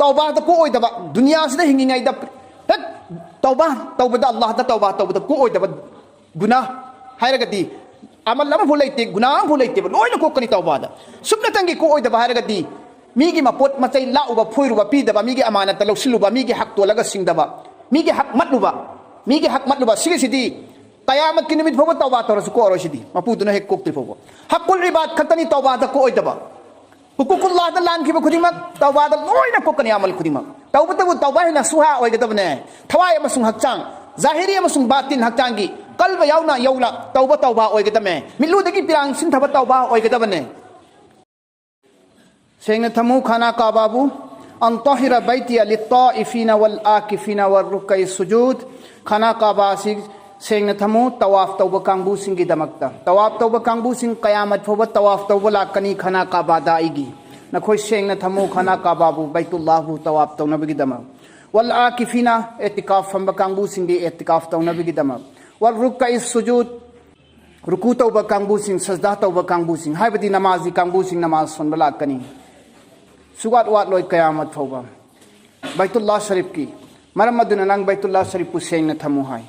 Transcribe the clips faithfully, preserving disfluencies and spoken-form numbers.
ꯇꯧꯕꯥꯗ ꯀꯣꯛꯑꯣꯏꯗꯕ, ꯗꯨꯅꯤꯌꯥꯁꯤꯗ ꯍꯤꯡꯉꯤꯉꯩꯗ ꯍꯦꯛ ꯇꯧꯕꯥ ꯇꯧꯕꯗ, ꯑꯜꯂꯥꯍꯗ ꯇꯧꯕꯥ ꯇꯧꯕꯗ ꯀꯣꯛꯑꯣꯏꯗꯕ ꯒꯨꯅꯥ ꯍꯥꯏꯔꯒꯗꯤ, ꯑꯃꯜ ꯑꯃꯐꯥꯎ ꯂꯩꯇꯦ, ꯒꯨꯅꯥ ꯑꯃꯐꯥꯎ ꯂꯩꯇꯦꯕ, ꯂꯣꯏꯅ ꯀꯣꯛꯀꯅꯤ ꯇꯧꯕꯥꯗ꯫ ꯁꯨꯞꯅꯇꯪꯒꯤ ꯀꯣꯛꯑꯣꯏꯗꯕ ꯍꯥꯏꯔꯒꯗꯤ, ꯃꯤꯒꯤ ꯃꯄꯣꯠ ꯃꯆꯩ ꯂꯥꯛꯎꯕ, ꯐꯣꯏꯔꯨꯕ, ꯄꯤꯗꯕ, ꯃꯤꯒꯤ ꯑꯃꯥꯅꯠꯇ ꯂꯧꯁꯤꯜꯂꯨꯕ, ꯃꯤꯒꯤ ꯍꯛ ꯇꯣꯜꯂꯒ ꯁꯤꯡꯗꯕ, ꯃꯤꯒꯤ ꯍꯛ ꯃꯠꯂꯨꯕ, ꯃꯤꯒꯤ ꯍꯛ ꯃꯠꯂꯨꯕ, ꯁꯤꯒꯤꯁꯤꯗꯤ ꯀꯌꯥꯃꯠꯀꯤ ꯅꯨꯃꯤꯠ ꯐꯥꯎꯕ ꯇꯧꯕꯥ ꯇꯧꯔꯁꯨ ꯀꯣꯛꯑꯔꯣꯏ꯫ ꯁꯤꯗꯤ ꯃꯄꯨꯗꯨꯅ ꯍꯦꯛ ꯀꯣꯛꯇ꯭ꯔꯤ ꯐꯥꯎꯕ꯫ ꯍꯛꯀꯨꯜ ꯏꯕꯥꯗ ꯈꯛꯇꯅꯤ ꯇꯧꯕꯥꯗ ꯀꯣꯛꯑꯣꯏꯗꯕ꯫ ꯍꯨꯀꯨꯀꯨꯜꯂꯥꯍꯗ ꯂꯥꯟꯈꯤꯕ ꯈꯨꯗꯤꯡꯃꯛ ꯇꯧꯕꯥꯗ ꯂꯣꯏꯅ ꯀꯣꯛꯀꯅꯤ, ꯑꯃꯜ ꯈꯨꯗꯤꯡꯃꯛ꯫ ꯇꯧꯕꯇꯕꯨ ꯇꯧꯕꯥ ꯍꯥꯏꯅ ꯁꯨꯍꯥ ꯑꯣꯏꯒꯗꯕꯅꯦ, ꯊꯋꯥꯏ ꯑꯃꯁꯨꯡ ꯍꯛꯆꯥꯡ, ꯖꯥꯍꯤꯔꯤ ꯑꯃꯁꯨꯡ ꯕꯥꯇꯤꯟ ꯍꯛꯆꯥꯡꯒꯤ, ꯀꯜꯕ ꯌꯥꯎꯅ ꯌꯧꯅ ꯇꯧꯕ ꯇꯧꯕꯥ ꯑꯣꯏꯒꯗꯕꯅꯦ, ꯃꯤꯠꯂꯨꯗꯒꯤ ꯄꯤꯔꯥꯡ ꯁꯤꯟꯊꯕ ꯇꯧꯕꯥ ꯑꯣꯏꯒꯗꯕꯅꯦ꯫ ꯁꯦꯡꯅ ꯊꯝꯃꯨ ꯈꯥꯅꯥ ꯀꯥꯕꯥꯕꯨ꯫ "ꯑꯟ ꯇꯥꯍꯤꯔ ꯕꯩꯇꯤꯌ ꯂꯤꯠꯇꯥꯏꯐꯤꯅ ꯋꯜ ꯑꯥꯀꯤꯐꯤꯅ ꯋꯜ ꯔꯨꯛꯀꯩ ꯁꯨꯖꯨꯗ"꯫ ꯈꯥꯅꯥ ꯀꯥꯕꯥ ꯑꯁꯤ ꯁꯦꯡꯅ ꯊꯝꯃꯨ, ꯇꯋꯥꯐ ꯇꯧꯕ ꯀꯥꯡꯕꯨꯁꯤꯡꯒꯤꯗꯃꯛꯇ꯫ ꯇꯋꯥꯐ ꯇꯧꯕ ꯀꯥꯡꯕꯨꯁꯤꯡ ꯀꯌꯥꯃꯠ ꯐꯥꯎꯕ ꯇꯋꯥꯐ ꯇꯧꯕ ꯂꯥꯛꯀꯅꯤ ꯈꯥꯅꯥ ꯀꯥꯕꯥꯗ ꯑꯩꯒꯤ꯫ ꯅꯈꯣꯏ ꯁꯦꯡꯅ ꯊꯝꯃꯨ ꯈꯥꯅꯥ ꯀꯥꯕꯥꯕꯨ, ꯕꯩꯇꯨꯜꯂꯥꯍꯕꯨ ꯇꯋꯥꯐ ꯇꯧꯅꯕꯒꯤꯗꯃꯛ꯫ "ꯋꯜ ꯑꯥꯀꯤꯐꯤꯅ", ꯑꯦꯇꯤꯀꯥꯐ ꯐꯝꯕ ꯀꯥꯡꯕꯨꯁꯤꯡꯒꯤ ꯑꯦꯇꯤꯀꯥꯐ ꯇꯧꯅꯕꯒꯤꯗꯃꯛ꯫ "ꯋꯜ ꯔꯨꯛꯀꯩ ꯁꯨꯖꯨꯗ", ꯔꯨꯀꯨ ꯇꯧꯕ ꯀꯥꯡꯕꯨꯁꯤꯡ, ꯁꯖꯗꯥ ꯇꯧꯕ ꯀꯥꯡꯕꯨꯁꯤꯡ, ꯍꯥꯏꯕꯗꯤ ꯅꯃꯥꯖꯤ ꯀꯥꯡꯕꯨꯁꯤꯡ ꯅꯃꯥꯖ ꯁꯣꯟꯕ ꯂꯥꯛꯀꯅꯤ꯫ ꯁꯨꯋꯥꯠ ꯋꯥꯠꯂꯣꯏ ꯀꯌꯥꯃꯠ ꯐꯥꯎꯕ꯫ ꯕꯩꯇꯨꯜꯂꯥ ꯁꯔꯤꯐꯀꯤ꯫ ꯃꯔꯝ ꯑꯗꯨꯅ ꯅꯪ ꯕꯩꯇꯨꯜꯂꯥ ꯁꯔꯤꯐꯄꯨ ꯁꯦꯡꯅ ꯊꯝꯃꯨ ꯍꯥꯏ꯫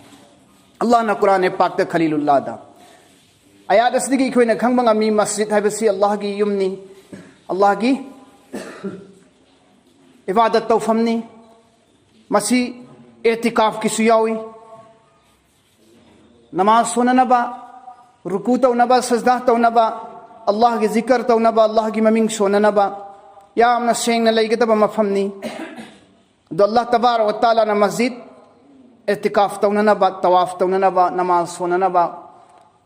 ꯑꯜꯂꯥꯍꯅ ꯀꯨꯔꯥꯟ ꯄꯥꯛꯇ ꯈꯂꯤꯂꯨꯜꯂꯥꯗ꯫ ꯑꯌꯥꯠ ꯑꯁꯤꯗꯒꯤ ꯑꯩꯈꯣꯏꯅ ꯈꯪꯕ ꯉꯝꯃꯤ, ꯃꯁꯖꯤꯗ ꯍꯥꯏꯕꯁꯤ ꯑꯜꯂꯥꯍꯒꯤ ꯌꯨꯝꯅꯤ, ꯑꯜꯂꯥꯍꯒꯤ ꯏꯕꯥꯗꯠ ꯇꯧꯐꯝꯅꯤ꯫ ꯃꯁꯤ ꯑꯦꯇꯤꯀꯥꯐꯀꯤꯁꯨ ꯌꯥꯎꯏ꯫ ꯅꯃꯥꯖ ꯁꯣꯟꯅꯅꯕ, ꯔꯨꯀꯨ ꯇꯧꯅꯕ, ꯁꯖꯗꯥ ꯇꯧꯅꯕ, ꯑꯜꯂꯥꯍꯒꯤ ꯖꯤꯀꯔ ꯇꯧꯅꯕ, ꯑꯜꯂꯥꯍꯒꯤ ꯃꯃꯤꯡ ꯁꯣꯟꯅꯅꯕ ꯌꯥꯝꯅ ꯁꯦꯡꯅ ꯂꯩꯒꯗꯕ ꯃꯐꯝꯅꯤ꯫ ꯑꯗꯣ ꯑꯜꯂꯥꯍ ꯇꯕꯥꯔꯛ ꯋ ꯇꯥꯂꯥꯅ ꯃꯁꯖꯤꯗ ꯑꯦꯇꯤꯀꯥꯐ ꯇꯧꯅꯅꯕ, ꯇꯋꯥꯐ ꯇꯧꯅꯅꯕ, ꯅꯃꯥꯖ ꯁꯣꯟꯅꯅꯕ,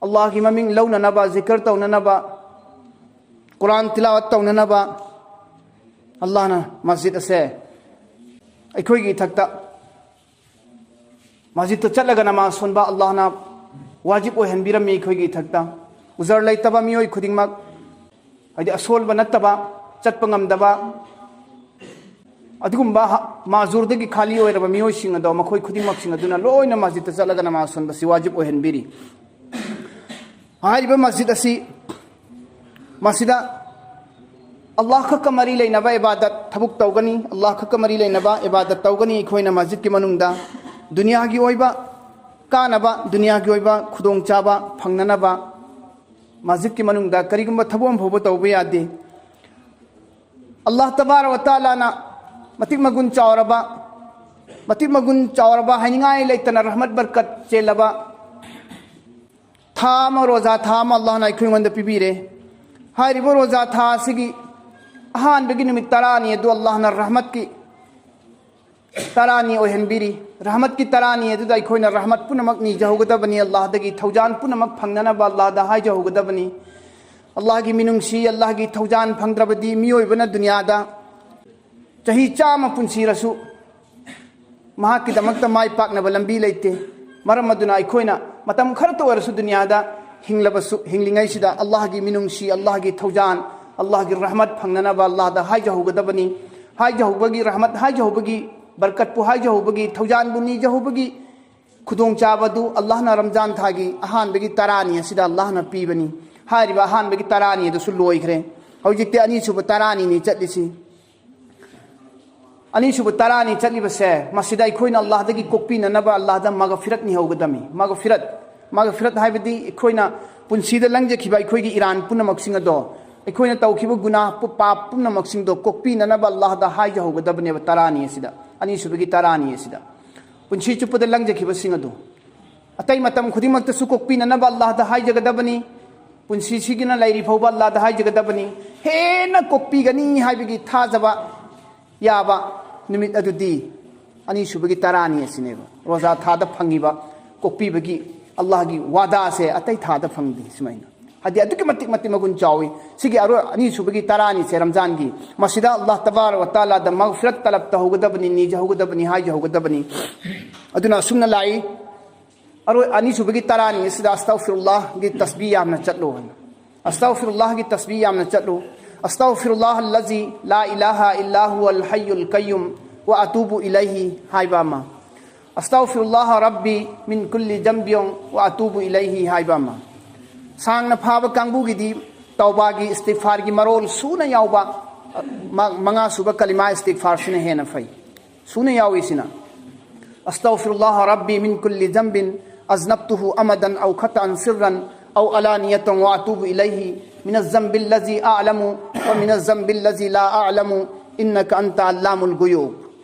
ꯑꯜꯂꯥꯍꯒꯤ ꯃꯃꯤꯡ ꯂꯧꯅꯅꯕ, ꯖꯤꯀꯔ ꯇꯧꯅꯅꯕ, ꯀꯨꯔꯥꯟ ꯇꯤꯂꯥꯋꯠ ꯇꯧꯅꯅꯕ, ꯑꯜꯂꯥꯍꯅ ꯃꯁꯖꯤꯗ ꯑꯁꯦ ꯑꯩꯈꯣꯏꯒꯤ ꯏꯊꯛꯇ ꯃꯁꯖꯤꯗꯇ ꯆꯠꯂꯒ ꯅꯃꯥꯖ ꯁꯣꯟꯕ ꯑꯜꯂꯥꯍꯅ ꯋꯥꯖꯤꯕ ꯑꯣꯏꯍꯟꯕꯤꯔꯝꯃꯤ ꯑꯩꯈꯣꯏꯒꯤ ꯏꯊꯛꯇ꯫ ꯎꯖꯔ ꯂꯩꯇꯕ ꯃꯤꯑꯣꯏ ꯈꯨꯗꯤꯡꯃꯛ, ꯍꯥꯏꯗꯤ ꯑꯁꯣꯟꯕ ꯅꯠꯇꯕ, ꯆꯠꯄ ꯉꯝꯗꯕ, ꯑꯗꯨꯒꯨꯝꯕ ꯍ-, ꯃꯥꯖꯨꯔꯗꯒꯤ ꯈꯥꯂꯤ ꯑꯣꯏꯔꯕ ꯃꯤꯑꯣꯏꯁꯤꯡ ꯑꯗꯣ, ꯃꯈꯣꯏ ꯈꯨꯗꯤꯡꯃꯛꯁꯤꯡ ꯑꯗꯨꯅ ꯂꯣꯏꯅ ꯃꯁꯖꯤꯗꯇ ꯆꯠꯂꯒ ꯅꯃꯥꯖ ꯁꯣꯟꯕꯁꯤ ꯋꯥꯖꯤꯕ ꯑꯣꯏꯍꯟꯕꯤꯔꯤ꯫ ꯍꯥꯏꯔꯤꯕ ꯃꯁꯖꯤꯗ ꯑꯁꯤ, ꯃꯁꯤꯗ ꯑꯜꯂꯥꯍ ꯈꯛꯀ ꯃꯔꯤ ꯂꯩꯅꯕ ꯏꯕꯥꯗꯠ ꯊꯕꯛ ꯇꯧꯒꯅꯤ, ꯑꯜꯂꯥꯍ ꯈꯛꯀ ꯃꯔꯤ ꯂꯩꯅꯕ ꯏꯕꯥꯗꯠ ꯇꯧꯒꯅꯤ꯫ ꯑꯩꯈꯣꯏꯅ ꯃꯁꯖꯤꯗꯀꯤ ꯃꯅꯨꯡꯗ ꯗꯨꯅꯤꯌꯥꯒꯤ ꯑꯣꯏꯕ ꯀꯥꯟꯅꯕ, ꯗꯨꯅꯤꯌꯥꯒꯤ ꯑꯣꯏꯕ ꯈꯨꯗꯣꯡꯆꯥꯕ ꯐꯪꯅꯅꯕ ꯃꯁꯖꯤꯗꯀꯤ ꯃꯅꯨꯡꯗ ꯀꯔꯤꯒꯨꯝꯕ ꯊꯕꯛ ꯑꯃ ꯐꯥꯎꯕ ꯇꯧꯕ ꯌꯥꯗꯦ꯫ ꯑꯜꯂꯥꯍ ꯇꯕꯥꯔꯛ ꯋ ꯇꯥꯂꯥꯅ ꯃꯇꯤꯛ ꯃꯒꯨꯟ ꯆꯥꯎꯔꯕ, ꯃꯇꯤꯛ ꯃꯒꯨꯟ ꯆꯥꯎꯔꯕ, ꯍꯥꯏꯅꯤꯡꯉꯥꯏ ꯂꯩꯇꯅ ꯔꯍꯃꯠ ꯕꯔꯀꯠ ꯆꯦꯜꯂꯕ ꯊꯥ ꯑꯃ, ꯔꯣꯖꯥ ꯊꯥ ꯑꯃ ꯑꯜꯂꯥꯍꯅ ꯑꯩꯈꯣꯏꯉꯣꯟꯗ ꯄꯤꯕꯤꯔꯦ꯫ ꯍꯥꯏꯔꯤꯕ ꯔꯣꯖꯥ ꯊꯥ ꯑꯁꯤꯒꯤ ꯑꯍꯥꯟꯕꯒꯤ ꯅꯨꯃꯤꯠ ꯇꯔꯥꯅꯤ ꯑꯗꯨ ꯑꯜꯂꯥꯍꯅ ꯔꯍꯃꯠꯀꯤ ꯇꯔꯥꯅꯤ ꯑꯣꯏꯍꯟꯕꯤꯔꯤ꯫ ꯔꯍꯃꯠꯀꯤ ꯇꯔꯥꯅꯤ ꯑꯗꯨꯗ ꯑꯩꯈꯣꯏꯅ ꯔꯍꯃꯠ ꯄꯨꯝꯅꯃꯛ ꯅꯤꯖꯍꯧꯒꯗꯕꯅꯤ, ꯑꯜꯂꯥꯍꯗꯒꯤ ꯊꯧꯖꯥꯟ ꯄꯨꯝꯅꯃꯛ ꯐꯪꯅꯅꯕ ꯑꯜꯂꯥꯍꯗ ꯍꯥꯏꯖꯍꯧꯒꯗꯕꯅꯤ꯫ ꯑꯜꯂꯥꯍꯒꯤ ꯃꯤꯅꯨꯡꯁꯤ, ꯑꯜꯂꯥꯍꯒꯤ ꯊꯧꯖꯥꯟ ꯐꯪꯗ꯭ꯔꯕꯗꯤ ꯃꯤꯑꯣꯏꯕꯅ ꯗꯨꯅꯤꯌꯥꯗ ꯆꯍꯤ ꯆꯥꯝꯃ ꯄꯨꯟꯁꯤꯔꯁꯨ ꯃꯍꯥꯛꯀꯤꯗꯃꯛꯇ ꯃꯥꯏ ꯄꯥꯛꯅꯕ ꯂꯝꯕꯤ ꯂꯩꯇꯦ꯫ ꯃꯔꯝ ꯑꯗꯨꯅ ꯑꯩꯈꯣꯏꯅ ꯃꯇꯝ ꯈꯔꯇ ꯑꯣꯏꯔꯁꯨ ꯗꯨꯅꯤꯌꯥꯗ ꯍꯤꯡꯂꯕꯁꯨ, ꯍꯤꯡꯂꯤꯉꯩꯁꯤꯗ ꯑꯜꯂꯥꯍꯒꯤ ꯃꯤꯅꯨꯡꯁꯤ, ꯑꯜꯂꯥꯍꯒꯤ ꯊꯧꯖꯥꯟ, ꯑꯜꯂꯥꯍꯒꯤ ꯔꯍꯃꯠ ꯐꯪꯅꯅꯕ ꯑꯜꯂꯥꯍꯗ ꯍꯥꯏꯖꯍꯧꯒꯗꯕꯅꯤ꯫ ꯍꯥꯏꯖꯍꯧꯕꯒꯤ ꯔꯍꯃꯠ, ꯍꯥꯏꯖꯍꯧꯕꯒꯤ ꯕꯔꯀꯠꯄꯨ, ꯍꯥꯏꯖꯍꯧꯕꯒꯤ ꯊꯧꯖꯥꯟꯕꯨ ꯅꯤꯖꯍꯧꯕꯒꯤ ꯈꯨꯗꯣꯡꯆꯥꯕꯗꯨ ꯑꯜꯂꯥꯍꯅ ꯔꯝꯖꯥꯟ ꯊꯥꯒꯤ ꯑꯍꯥꯟꯕꯒꯤ ꯇꯔꯥꯅꯤ ꯑꯁꯤꯗ ꯑꯜꯂꯥꯍꯅ ꯄꯤꯕꯅꯤ꯫ ꯍꯥꯏꯔꯤꯕ ꯑꯍꯥꯟꯕꯒꯤ ꯇꯔꯥꯅꯤ ꯑꯗꯨꯁꯨ ꯂꯣꯏꯈ꯭ꯔꯦ꯫ ꯍꯧꯖꯤꯛꯇꯤ ꯑꯅꯤꯁꯨꯕ ꯇꯔꯥꯅꯤꯅꯤ ꯆꯠꯂꯤꯁꯤ꯫ ꯑꯅꯤꯁꯨꯕ ꯇꯔꯥꯅꯤ ꯆꯠꯂꯤꯕꯁꯦ, ꯃꯁꯤꯗ ꯑꯩꯈꯣꯏꯅ ꯑꯜꯂꯥꯍꯗꯒꯤ ꯀꯣꯛꯄꯤꯅꯅꯕ ꯑꯜꯂꯥꯍꯗ ꯃꯒꯐꯤꯔꯠ ꯅꯤꯍꯧꯒꯗꯕꯅꯤ꯫ ꯃꯒꯐꯤꯔꯠ, ꯃꯒꯐꯤꯔꯠ ꯍꯥꯏꯕꯗꯤ ꯑꯩꯈꯣꯏꯅ ꯄꯨꯟꯁꯤꯗ ꯂꯪꯖꯈꯤꯕ ꯑꯩꯈꯣꯏꯒꯤ ꯏꯔꯥꯟ ꯄꯨꯝꯅꯃꯛꯁꯤꯡ ꯑꯗꯣ, ꯑꯩꯈꯣꯏꯅ ꯇꯧꯈꯤꯕ ꯒꯨꯅꯥ, ꯄꯥꯞ ꯄꯨꯝꯅꯃꯛꯁꯤꯡꯗꯣ ꯀꯣꯛꯄꯤꯅꯅꯕ ꯑꯜꯂꯥꯍꯗ ꯍꯥꯏꯖꯍꯧꯒꯗꯕꯅꯦꯕ ꯇꯔꯥꯅꯤ ꯑꯁꯤꯗ, ꯑꯅꯤꯁꯨꯕꯒꯤ ꯇꯔꯥꯅꯤ ꯑꯁꯤꯗ꯫ ꯄꯨꯟꯁꯤ ꯆꯨꯞꯄꯗ ꯂꯪꯖꯈꯤꯕꯁꯤꯡ ꯑꯗꯨ ꯑꯇꯩ ꯃꯇꯝ ꯈꯨꯗꯤꯡꯃꯛꯇꯁꯨ ꯀꯣꯛꯄꯤꯅꯅꯕ ꯑꯜꯂꯥꯍꯗ ꯍꯥꯏꯖꯒꯗꯕꯅꯤ꯫ ꯄꯨꯟꯁꯤꯁꯤꯒꯤꯅ ꯂꯩꯔꯤ ꯐꯥꯎꯕ ꯑꯜꯂꯥꯍꯗ ꯍꯥꯏꯖꯒꯗꯕꯅꯤ꯫ ꯍꯦꯟꯅ ꯀꯣꯛꯄꯤꯒꯅꯤ ꯍꯥꯏꯕꯒꯤ ꯊꯥꯖꯕ ꯌꯥꯕ ꯅꯨꯃꯤꯠ ꯑꯗꯨꯗꯤ ꯑꯅꯤꯁꯨꯕꯒꯤ ꯇꯔꯥꯅꯤ ꯑꯁꯤꯅꯦꯕ꯫ ꯔꯣꯖꯥ ꯊꯥꯗ ꯐꯪꯉꯤꯕ ꯀꯣꯛꯄꯤꯕꯒꯤ ꯑꯜꯂꯥꯍꯒꯤ ꯋꯥꯗꯥꯁꯦ ꯑꯇꯩ ꯊꯥꯗ ꯐꯪꯗꯦ꯫ ꯁꯨꯃꯥꯏꯅ ꯍꯥꯏꯗꯤ ꯑꯗꯨꯛꯀꯤ ꯃꯇꯤꯛ, ꯃꯇꯤꯛ ꯃꯒꯨꯟ ꯆꯥꯎꯏ꯫ ꯁꯤꯒꯤ ꯑꯔꯣꯏ-, ꯑꯅꯤꯁꯨꯕꯒꯤ ꯇꯔꯥꯅꯤꯁꯦ ꯔꯝꯖꯥꯟꯒꯤ, ꯃꯁꯤꯗ ꯑꯜꯂꯥꯍ ꯇꯕꯥꯔꯛ ꯋ ꯇꯥꯂꯥꯗ ꯃꯒꯐꯤꯔꯠ ꯇꯂꯕ ꯇꯧꯍꯧꯒꯗꯕꯅꯤ, ꯅꯤꯖꯍꯧꯒꯗꯕꯅꯤ, ꯍꯥꯏꯖꯍꯧꯒꯗꯕꯅꯤ꯫ ꯑꯗꯨꯅ ꯑꯁꯨꯝꯅ ꯂꯥꯛꯏ꯫ ꯑꯔꯣꯏ-, ꯑꯅꯤꯁꯨꯕꯒꯤ ꯇꯔꯥꯅꯤ ꯑꯁꯤꯗ ꯑꯁꯇꯥꯎꯐꯤꯔꯨꯜꯂꯥꯍꯒꯤ ꯇꯁꯕꯤ ꯌꯥꯝꯅ ꯆꯠꯂꯣ ꯍꯥꯏꯅ꯫ ꯑꯁꯇꯥꯎꯐꯤꯔꯨꯜꯂꯥꯍꯒꯤ ꯇꯁꯕꯤ ꯌꯥꯝꯅ ꯆꯠꯂꯨ꯫ "ꯑꯁꯇꯥꯎꯐꯤꯔꯨꯜꯂꯥꯍ ꯑꯜꯂꯖꯤ ꯂꯥ ꯏꯂꯥꯍ ꯏꯜꯂꯥ ꯍꯨꯋꯜ ꯍꯩꯌꯨꯜ ꯀꯩꯌꯨꯝ ꯋ ꯑꯇꯨꯕꯨ ꯏꯂꯩꯍꯤ" ꯍꯥꯏꯕ ꯑꯃ, "ꯑꯁꯇꯥꯎꯐꯤꯔꯨꯜꯂꯥꯍ ꯔꯕꯤ ꯃꯤꯟ ꯀꯨꯜꯂꯤ ꯖꯝꯕꯤꯌꯣꯡ ꯋ ꯑꯇꯨꯕꯨ ꯏꯂꯩꯍꯤ" ꯍꯥꯏꯕ ꯑꯃ꯫ ꯁꯥꯡꯅ ꯐꯥꯕ ꯀꯥꯡꯕꯨꯒꯤꯗꯤ ꯇꯧꯕꯥꯒꯤ ꯏꯁꯇꯤꯒꯐꯥꯔꯒꯤ ꯃꯔꯣꯜ ꯁꯨꯅ ꯌꯥꯎꯕ, ꯃ-, ꯃꯉꯥ ꯁꯨꯕ ꯀꯂꯤꯃꯥ ꯏꯁꯇꯤꯒꯐꯥꯔꯁꯤꯅ ꯍꯦꯟꯅ ꯐꯩ꯫ ꯁꯨꯅ ꯌꯥꯎꯏꯁꯤꯅ: "ꯑꯁꯇꯒꯐꯤꯔꯨꯜꯂꯥꯍ ꯔꯕꯤ ꯃꯤꯟ ꯀꯨꯜꯂꯤ ꯖꯝꯕꯤꯟ ꯑꯖꯅꯕꯇꯨꯍꯨ ꯑꯃꯗꯟ ꯑꯧ ꯈꯇꯑꯟ ꯁꯤꯔꯔꯟ ꯑꯧ ꯑꯂꯥꯅꯤꯌꯇꯟ ꯋ ꯑꯇꯨꯕꯨ ꯏꯂꯩꯍꯤ ꯃꯤꯅ ꯖꯝꯕꯤꯜ ꯂꯖꯤ ꯑꯂꯃꯨ ꯋ ꯃꯤꯅ ꯖꯝꯕꯤꯜ ꯂꯖꯤ ꯂꯥ ꯑꯂꯃꯨ ꯏꯟꯅꯀ ꯑꯟꯇ ꯑꯜꯂꯥꯃꯨꯜ ꯒꯨꯌꯨꯕ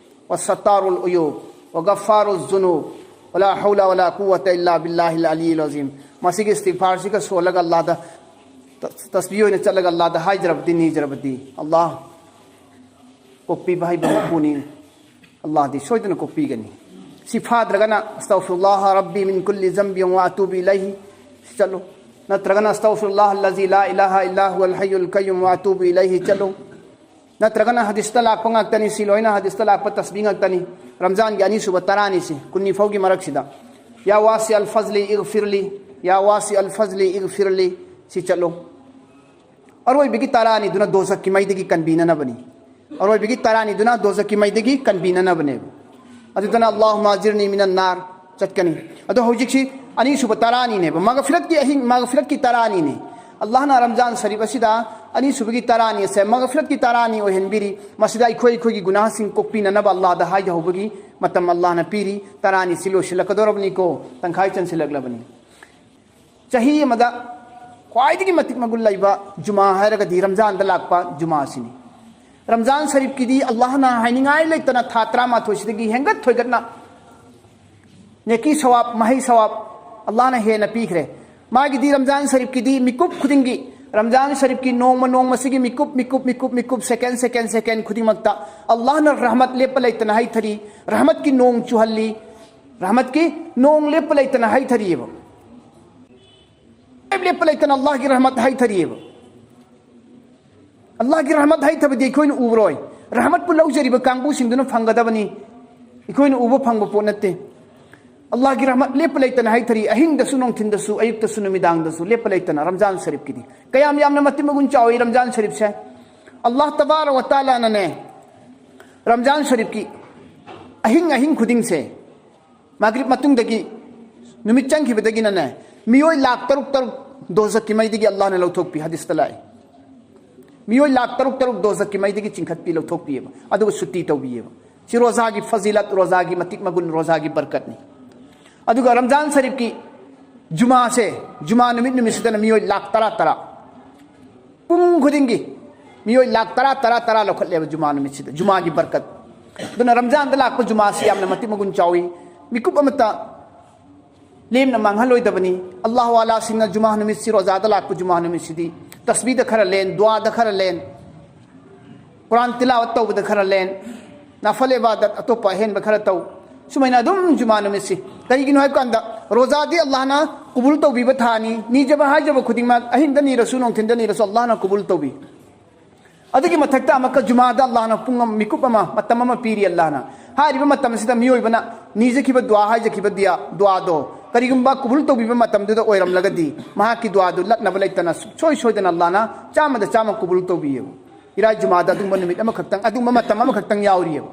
ꯋ ꯁꯠꯇꯥꯔꯨꯜ ꯎꯌꯨꯕ ꯋ ꯒꯐꯥꯔꯨ ꯖꯨꯅꯨꯕ ꯋ ꯂꯥ ꯍꯧꯂ ꯋ ꯂꯥ ꯀꯨꯋꯇ ꯏꯜꯂꯥ ꯕꯤꯜꯂꯥꯍꯤꯜ ꯑꯂꯤꯌꯤꯜ ꯑꯖꯤꯝ"꯫ ꯃꯁꯤꯒꯤ ꯏꯁꯇꯤꯒꯐꯥꯔꯁꯤꯒ ꯁꯣꯜꯂꯒ ꯑꯜꯂꯥꯗ ꯇ-, ꯇꯁꯕꯤꯍ ꯑꯣꯏꯅ ꯆꯠꯂꯒ ꯑꯜꯂꯥꯗ ꯍꯥꯏꯖꯔꯕꯗꯤ, ꯅꯤꯖꯔꯕꯗꯤ, ꯑꯜꯂꯥꯍ ꯀꯣꯛꯄꯤꯕ ꯍꯩꯕ ꯃꯄꯨꯅꯤ꯫ ꯑꯜꯂꯥꯍꯗꯤ ꯁꯣꯏꯗꯅ ꯀꯣꯛꯄꯤꯒꯅꯤ꯫ ꯁꯤ ꯐꯥꯗ꯭ꯔꯒꯅ "ꯑꯁꯇꯒꯐꯤꯔꯨꯜꯂꯥꯍ ꯔꯕꯤ ꯃꯤꯟ ꯀꯨꯜꯂꯤ ꯖꯝꯕꯤꯟ ꯋ ꯑꯇꯨꯕꯨ ꯏꯂꯩꯍꯤ" ꯁꯤ ꯆꯠꯂꯨ꯫ ꯅꯠꯇ꯭ꯔꯒꯅ "ꯑꯁꯇꯒꯐꯤꯔꯨꯜꯂꯥꯍ ꯑꯜꯂꯖꯤ ꯂꯥ ꯏꯂꯥꯍ ꯏꯜꯂꯥ ꯍꯨꯋꯜ ꯍꯩꯌꯨꯜ ꯀꯩꯌꯨꯝ ꯋ ꯑꯇꯨꯕꯨ ꯏꯂꯩꯍꯤ" ꯆꯠꯂꯨ꯫ ꯅꯠꯇ꯭ꯔꯒꯅ ꯍꯗꯤꯁꯇ ꯂꯥꯛꯄ ꯉꯥꯛꯇꯅꯤ, ꯁꯤ ꯂꯣꯏꯅ ꯍꯗꯤꯁꯇ ꯂꯥꯛꯄ ꯇꯁꯕꯤ ꯉꯥꯛꯇꯅꯤ꯫ ꯔꯝꯖꯥꯟꯒꯤ ꯑꯅꯤꯁꯨꯕ ꯇꯔꯥꯅꯤꯁꯤ, ꯀꯨꯟꯅꯤ ꯐꯥꯎꯒꯤ ꯃꯔꯛꯁꯤꯗ "ꯌꯥ ꯋꯥꯁꯤ ꯑꯜ ꯐꯖꯂꯤ ꯏꯒꯐꯤꯔꯂꯤ, ꯌꯥ ꯋꯥꯁꯤ ꯑꯜ ꯐꯖꯂꯤ ꯏꯒꯐꯤꯔꯂꯤ" ꯁꯤ ꯆꯠꯂꯨ꯫ ꯑꯔꯣꯏꯕꯒꯤ ꯇꯔꯥꯅꯤꯗꯨꯅ ꯗꯣꯖꯛꯀꯤ ꯃꯩꯗꯒꯤ ꯀꯟꯕꯤꯅꯅꯕꯅꯤ꯫ ꯑꯔꯣꯏꯕꯒꯤ ꯇꯔꯥꯅꯤꯗꯨꯅ ꯗꯣꯖꯛꯀꯤ ꯃꯩꯗꯒꯤ ꯀꯟꯕꯤꯅꯅꯕꯅꯦꯕ꯫ ꯑꯗꯨꯗꯅ "ꯑꯜꯂꯥꯍꯨꯝꯃ ꯑꯖꯤꯔꯅꯤ ꯃꯤꯅꯟ ꯅꯥꯔ" ꯆꯠꯀꯅꯤ꯫ ꯑꯗꯣ ꯍꯧꯖꯤꯛꯁꯤ ꯑꯅꯤꯁꯨꯕ ꯇꯔꯥꯅꯤꯅꯦꯕ, ꯃꯒꯐꯤꯔꯠꯀꯤ ꯑꯍꯤꯡ, ꯃꯒꯐꯤꯔꯠꯀꯤ ꯇꯔꯥꯅꯤꯅꯦ꯫ ꯑꯜꯂꯥꯍꯅ ꯔꯝꯖꯥꯟ ꯁꯔꯤꯐ ꯑꯁꯤꯗ ꯑꯅꯤꯁꯨꯕꯒꯤ ꯇꯔꯥꯅꯤ ꯑꯁꯦ ꯃꯒꯐꯤꯔꯠꯀꯤ ꯇꯔꯥꯅꯤ ꯑꯣꯏꯍꯟꯕꯤꯔꯤ꯫ ꯃꯁꯤꯗ ꯑꯩꯈꯣꯏ ꯑꯩꯈꯣꯏꯒꯤ ꯒꯨꯅꯥꯍꯁꯤꯡ ꯀꯣꯛꯄꯤꯅꯅꯕ ꯑꯜꯂꯥꯍꯗ ꯍꯥꯏꯖꯍꯧꯕꯒꯤ ꯃꯇꯝ ꯑꯜꯂꯥꯍꯅ ꯄꯤꯔꯤ꯫ ꯇꯔꯥꯅꯤꯁꯤ ꯂꯣꯏꯁꯤꯜꯂꯛꯀꯗꯧꯔꯕꯅꯤꯀꯣ, ꯇꯪꯈꯥꯏ ꯆꯟꯁꯤꯜꯂꯛꯂꯕꯅꯤ꯫ ꯆꯍꯤ ꯑꯃꯗ ꯈ꯭ꯋꯥꯏꯗꯒꯤ ꯃꯇꯤꯛ ꯃꯒꯨꯟ ꯂꯩꯕ ꯖꯨꯃꯥ ꯍꯥꯏꯔꯒꯗꯤ ꯔꯝꯖꯥꯟꯗ ꯂꯥꯛꯄ ꯖꯨꯃꯥꯁꯤꯅꯤ꯫ ꯔꯝꯖꯥꯟ ꯁꯔꯤꯐꯀꯤꯗꯤ ꯑꯜꯂꯥꯍꯅ ꯍꯥꯏꯅꯤꯡꯉꯥꯏ ꯂꯩꯇꯅ ꯊꯥ ꯇꯔꯥꯃꯥꯊꯣꯏꯁꯤꯗꯒꯤ ꯍꯦꯟꯒꯠ ꯊꯣꯏꯒꯠꯅ ꯅꯦꯀꯤ ꯁꯋꯥꯕ, ꯃꯍꯩ ꯁꯋꯥꯕ ꯑꯜꯂꯥꯍꯅ ꯍꯦꯟꯅ ꯄꯤꯈ꯭ꯔꯦ꯫ ꯃꯥꯒꯤꯗꯤ ꯔꯝꯖꯥꯟ ꯁꯔꯤꯐꯀꯤꯗꯤ ꯃꯤꯀꯨꯞ ꯈꯨꯗꯤꯡꯒꯤ, ꯔꯝꯖꯥꯟ ꯁꯔꯤꯐꯀꯤ ꯅꯣꯡꯃ ꯅꯣꯡꯃꯁꯤꯒꯤ ꯃꯤꯀꯨꯞ, ꯃꯤꯀꯨꯞ, ꯃꯤꯀꯨꯞ, ꯃꯤꯀꯨꯞ, ꯁꯦꯀꯦꯟ, ꯁꯦꯀꯦꯟ, ꯁꯦꯀꯦꯟ ꯈꯨꯗꯤꯡꯃꯛꯇ ꯑꯜꯂꯥꯍꯅ ꯔꯍꯃꯠ ꯂꯦꯞꯄ ꯂꯩꯇꯅ ꯍꯩꯊꯔꯤ, ꯔꯍꯃꯠꯀꯤ ꯅꯣꯡ ꯆꯨꯍꯜꯂꯤ, ꯔꯍꯃꯠꯀꯤ ꯅꯣꯡ ꯂꯦꯞꯄ ꯂꯩꯇꯅ ꯍꯩꯊꯔꯤꯑꯕ꯫ ꯂꯦꯞꯄ ꯂꯩꯇꯅ ꯑꯜꯂꯥꯍꯒꯤ ꯔꯍꯃꯠ ꯍꯩꯊꯔꯤꯑꯕ꯫ ꯑꯜꯂꯥꯍꯒꯤ ꯔꯍꯃꯠ ꯍꯩꯊꯕꯗꯤ ꯑꯩꯈꯣꯏꯅ ꯎꯔꯣꯏ꯫ ꯔꯍꯃꯠꯄꯨ ꯂꯧꯖꯔꯤꯕ ꯀꯥꯡꯕꯨꯁꯤꯡꯗꯨꯅ ꯐꯪꯒꯗꯕꯅꯤ꯫ ꯑꯩꯈꯣꯏꯅ ꯎꯕ ꯐꯪꯕ ꯄꯣꯠ ꯅꯠꯇꯦ꯫ ꯑꯜꯂꯥꯍꯒꯤ ꯔꯍꯃꯠ ꯂꯦꯞꯄ ꯂꯩꯇꯅ ꯍꯩꯊꯔꯤ, ꯑꯍꯤꯡꯗꯁꯨ, ꯅꯨꯡꯊꯤꯟꯗꯁꯨ, ꯑꯌꯨꯛꯇꯁꯨ, ꯅꯨꯃꯤꯗꯥꯡꯗꯁꯨ ꯂꯦꯞꯄ ꯂꯩꯇꯅ꯫ ꯔꯝꯖꯥꯟ ꯁꯔꯤꯐꯀꯤꯗꯤ ꯀꯌꯥꯝ ꯌꯥꯝꯅ ꯃꯇꯤꯛ ꯃꯒꯨꯟ ꯆꯥꯎꯏ ꯔꯝꯖꯥꯟ ꯁꯔꯤꯐꯁꯦ꯫ ꯑꯜꯂꯥꯍ ꯇꯕꯥꯔꯛ ꯋ ꯇꯥꯂꯥꯅꯅꯦ, ꯔꯝꯖꯥꯟ ꯁꯔꯤꯐꯀꯤ ꯑꯍꯤꯡ ꯑꯍꯤꯡ ꯈꯨꯗꯤꯡꯁꯦ, ꯃꯒ꯭ꯔꯤꯕ ꯃꯇꯨꯡꯗꯒꯤ ꯅꯨꯃꯤꯠ ꯆꯪꯈꯤꯕꯗꯒꯤꯅꯅꯦ, ꯃꯤꯑꯣꯏ ꯂꯥꯈ ꯇꯔꯨꯛ ꯇꯔꯨꯛ ꯗꯣꯖꯛꯀꯤ ꯃꯩꯗꯒꯤ ꯑꯜꯂꯥꯍꯅ ꯂꯧꯊꯣꯛꯄꯤ, ꯍꯗꯤꯁꯇ ꯂꯥꯛꯏ꯫ ꯃꯤꯑꯣꯏ ꯂꯥꯛ ꯇꯔꯨꯛ ꯇꯔꯨꯛ ꯗꯣꯖꯛꯀꯤ ꯃꯩꯗꯒꯤ ꯆꯤꯡꯈꯠꯄꯤ, ꯂꯧꯊꯣꯛꯄꯤꯑꯕ, ꯑꯗꯨꯒ ꯁꯨꯇꯤ ꯇꯧꯕꯤꯑꯕ꯫ ꯁꯤ ꯔꯣꯖꯥꯒꯤ ꯐꯖꯤꯂꯠ, ꯔꯣꯖꯥꯒꯤ ꯃꯇꯤꯛ ꯃꯒꯨꯟ, ꯔꯣꯖꯥꯒꯤ ꯕꯔꯀꯠꯅꯤ꯫ ꯑꯗꯨꯒ ꯔꯝꯖꯥꯟ ꯁꯔꯤꯐꯀꯤ ꯖꯨꯃꯥꯁꯦ, ꯖꯨꯃꯥ ꯅꯨꯃꯤꯠ, ꯅꯨꯃꯤꯠꯁꯤꯗꯅ ꯃꯤꯑꯣꯏ ꯂꯥꯛ ꯇꯔꯥ ꯇꯔꯥ, ꯄꯨꯡ ꯈꯨꯗꯤꯡꯒꯤ ꯃꯤꯑꯣꯏ ꯂꯥꯛ ꯇꯔꯥ, ꯇꯔꯥ, ꯇꯔꯥ ꯂꯧꯈꯠꯂꯦꯕ ꯖꯨꯃꯥ ꯅꯨꯃꯤꯠꯁꯤꯗ, ꯖꯨꯃꯥꯒꯤ ꯕꯔꯀꯠ꯫ ꯑꯗꯨꯅ ꯔꯝꯖꯥꯟꯗ ꯂꯥꯛꯄ ꯖꯨꯃꯥꯁꯤ ꯌꯥꯝꯅ ꯃꯇꯤꯛ ꯃꯒꯨꯟ ꯆꯥꯎꯏ꯫ ꯃꯤꯀꯨꯞ ꯑꯃꯇ ꯂꯦꯝꯅ ꯃꯥꯡꯍꯜꯂꯣꯏꯗꯕꯅꯤ꯫ ꯑꯜꯂꯥꯍꯨ ꯑꯥꯂꯥꯁꯤꯡꯅ ꯖꯨꯃꯥ ꯅꯨꯃꯤꯠꯁꯤ, ꯔꯣꯖꯥꯗ ꯂꯥꯛꯄ ꯖꯨꯃꯥ ꯅꯨꯃꯤꯠꯁꯤꯗꯤ, ꯇꯁꯕꯤꯗ ꯈꯔ ꯂꯦꯟ, ꯗꯨꯋꯥꯗ ꯈꯔ ꯂꯦꯟ, ꯀꯨꯔꯥꯟ ꯇꯤꯂꯥꯋꯠ ꯇꯧꯕꯗ ꯈꯔ ꯂꯦꯟ, ꯅꯥꯐꯜ ꯏꯕꯥꯗꯠ ꯑꯇꯣꯞꯄ ꯑꯍꯦꯟꯕ ꯈꯔ ꯇꯧ꯫ ꯁꯨꯃꯥꯏꯅ ꯑꯗꯨꯝ ꯖꯨꯃꯥ ꯅꯨꯃꯤꯠꯁꯤ꯫ ꯀꯔꯤꯒꯤꯅꯣ ꯍꯥꯏꯕ ꯀꯥꯟꯗ, ꯔꯣꯖꯥꯗꯤ ꯑꯜꯂꯥꯍꯅ ꯀꯕꯨꯜ ꯇꯧꯕꯤꯕ ꯊꯥꯅꯤ꯫ ꯅꯤꯖꯕ ꯍꯥꯏꯖꯕ ꯈꯨꯗꯤꯡꯃꯛ, ꯑꯍꯤꯡꯗ ꯅꯤꯔꯁꯨ, ꯅꯨꯡꯊꯤꯟꯗ ꯅꯤꯔꯁꯨ, ꯑꯜꯂꯥꯍꯅ ꯀꯕꯨꯜ ꯇꯧꯕꯤ꯫ ꯑꯗꯨꯒꯤ ꯃꯊꯛꯇ ꯑꯃꯨꯛꯀ ꯖꯨꯃꯥꯗ ꯑꯜꯂꯥꯍꯅ ꯄꯨꯡ ꯑꯃ, ꯃꯤꯀꯨꯞ ꯑꯃ, ꯃꯇꯝ ꯑꯃ ꯄꯤꯔꯤ ꯑꯜꯂꯥꯍꯅ꯫ ꯍꯥꯏꯔꯤꯕ ꯃꯇꯝꯁꯤꯗ ꯃꯤꯑꯣꯏꯕꯅ ꯅꯤꯖꯈꯤꯕ ꯗꯨꯋꯥ, ꯍꯥꯏꯖꯈꯤꯕ ꯗꯤꯌꯥ-, ꯗꯨꯋꯥꯗꯣ ꯀꯔꯤꯒꯨꯝꯕ ꯀꯕꯨꯜ ꯇꯧꯕꯤꯕ ꯃꯇꯝꯗꯨꯗ ꯑꯣꯏꯔꯝꯂꯒꯗꯤ, ꯃꯍꯥꯛꯀꯤ ꯗꯨꯋꯥꯗꯨ ꯂꯠꯅꯕ ꯂꯩꯇꯅ ꯁꯨꯡꯁꯣꯏ ꯁꯣꯏꯗꯅ ꯑꯜꯂꯥꯍꯅ ꯆꯥꯝꯃꯗ ꯆꯥꯝꯃ ꯀꯕꯨꯜ ꯇꯧꯕꯤꯌꯦꯕ꯫ ꯏꯔꯥꯏ ꯖꯨꯃꯥꯗ ꯑꯗꯨꯒꯨꯝꯕ ꯅꯨꯃꯤꯠ ꯑꯃꯈꯛꯇꯪ, ꯑꯗꯨꯒꯨꯝꯕ ꯃꯇꯝ ꯑꯃꯈꯛꯇꯪ ꯌꯥꯎꯔꯤꯑꯕ꯫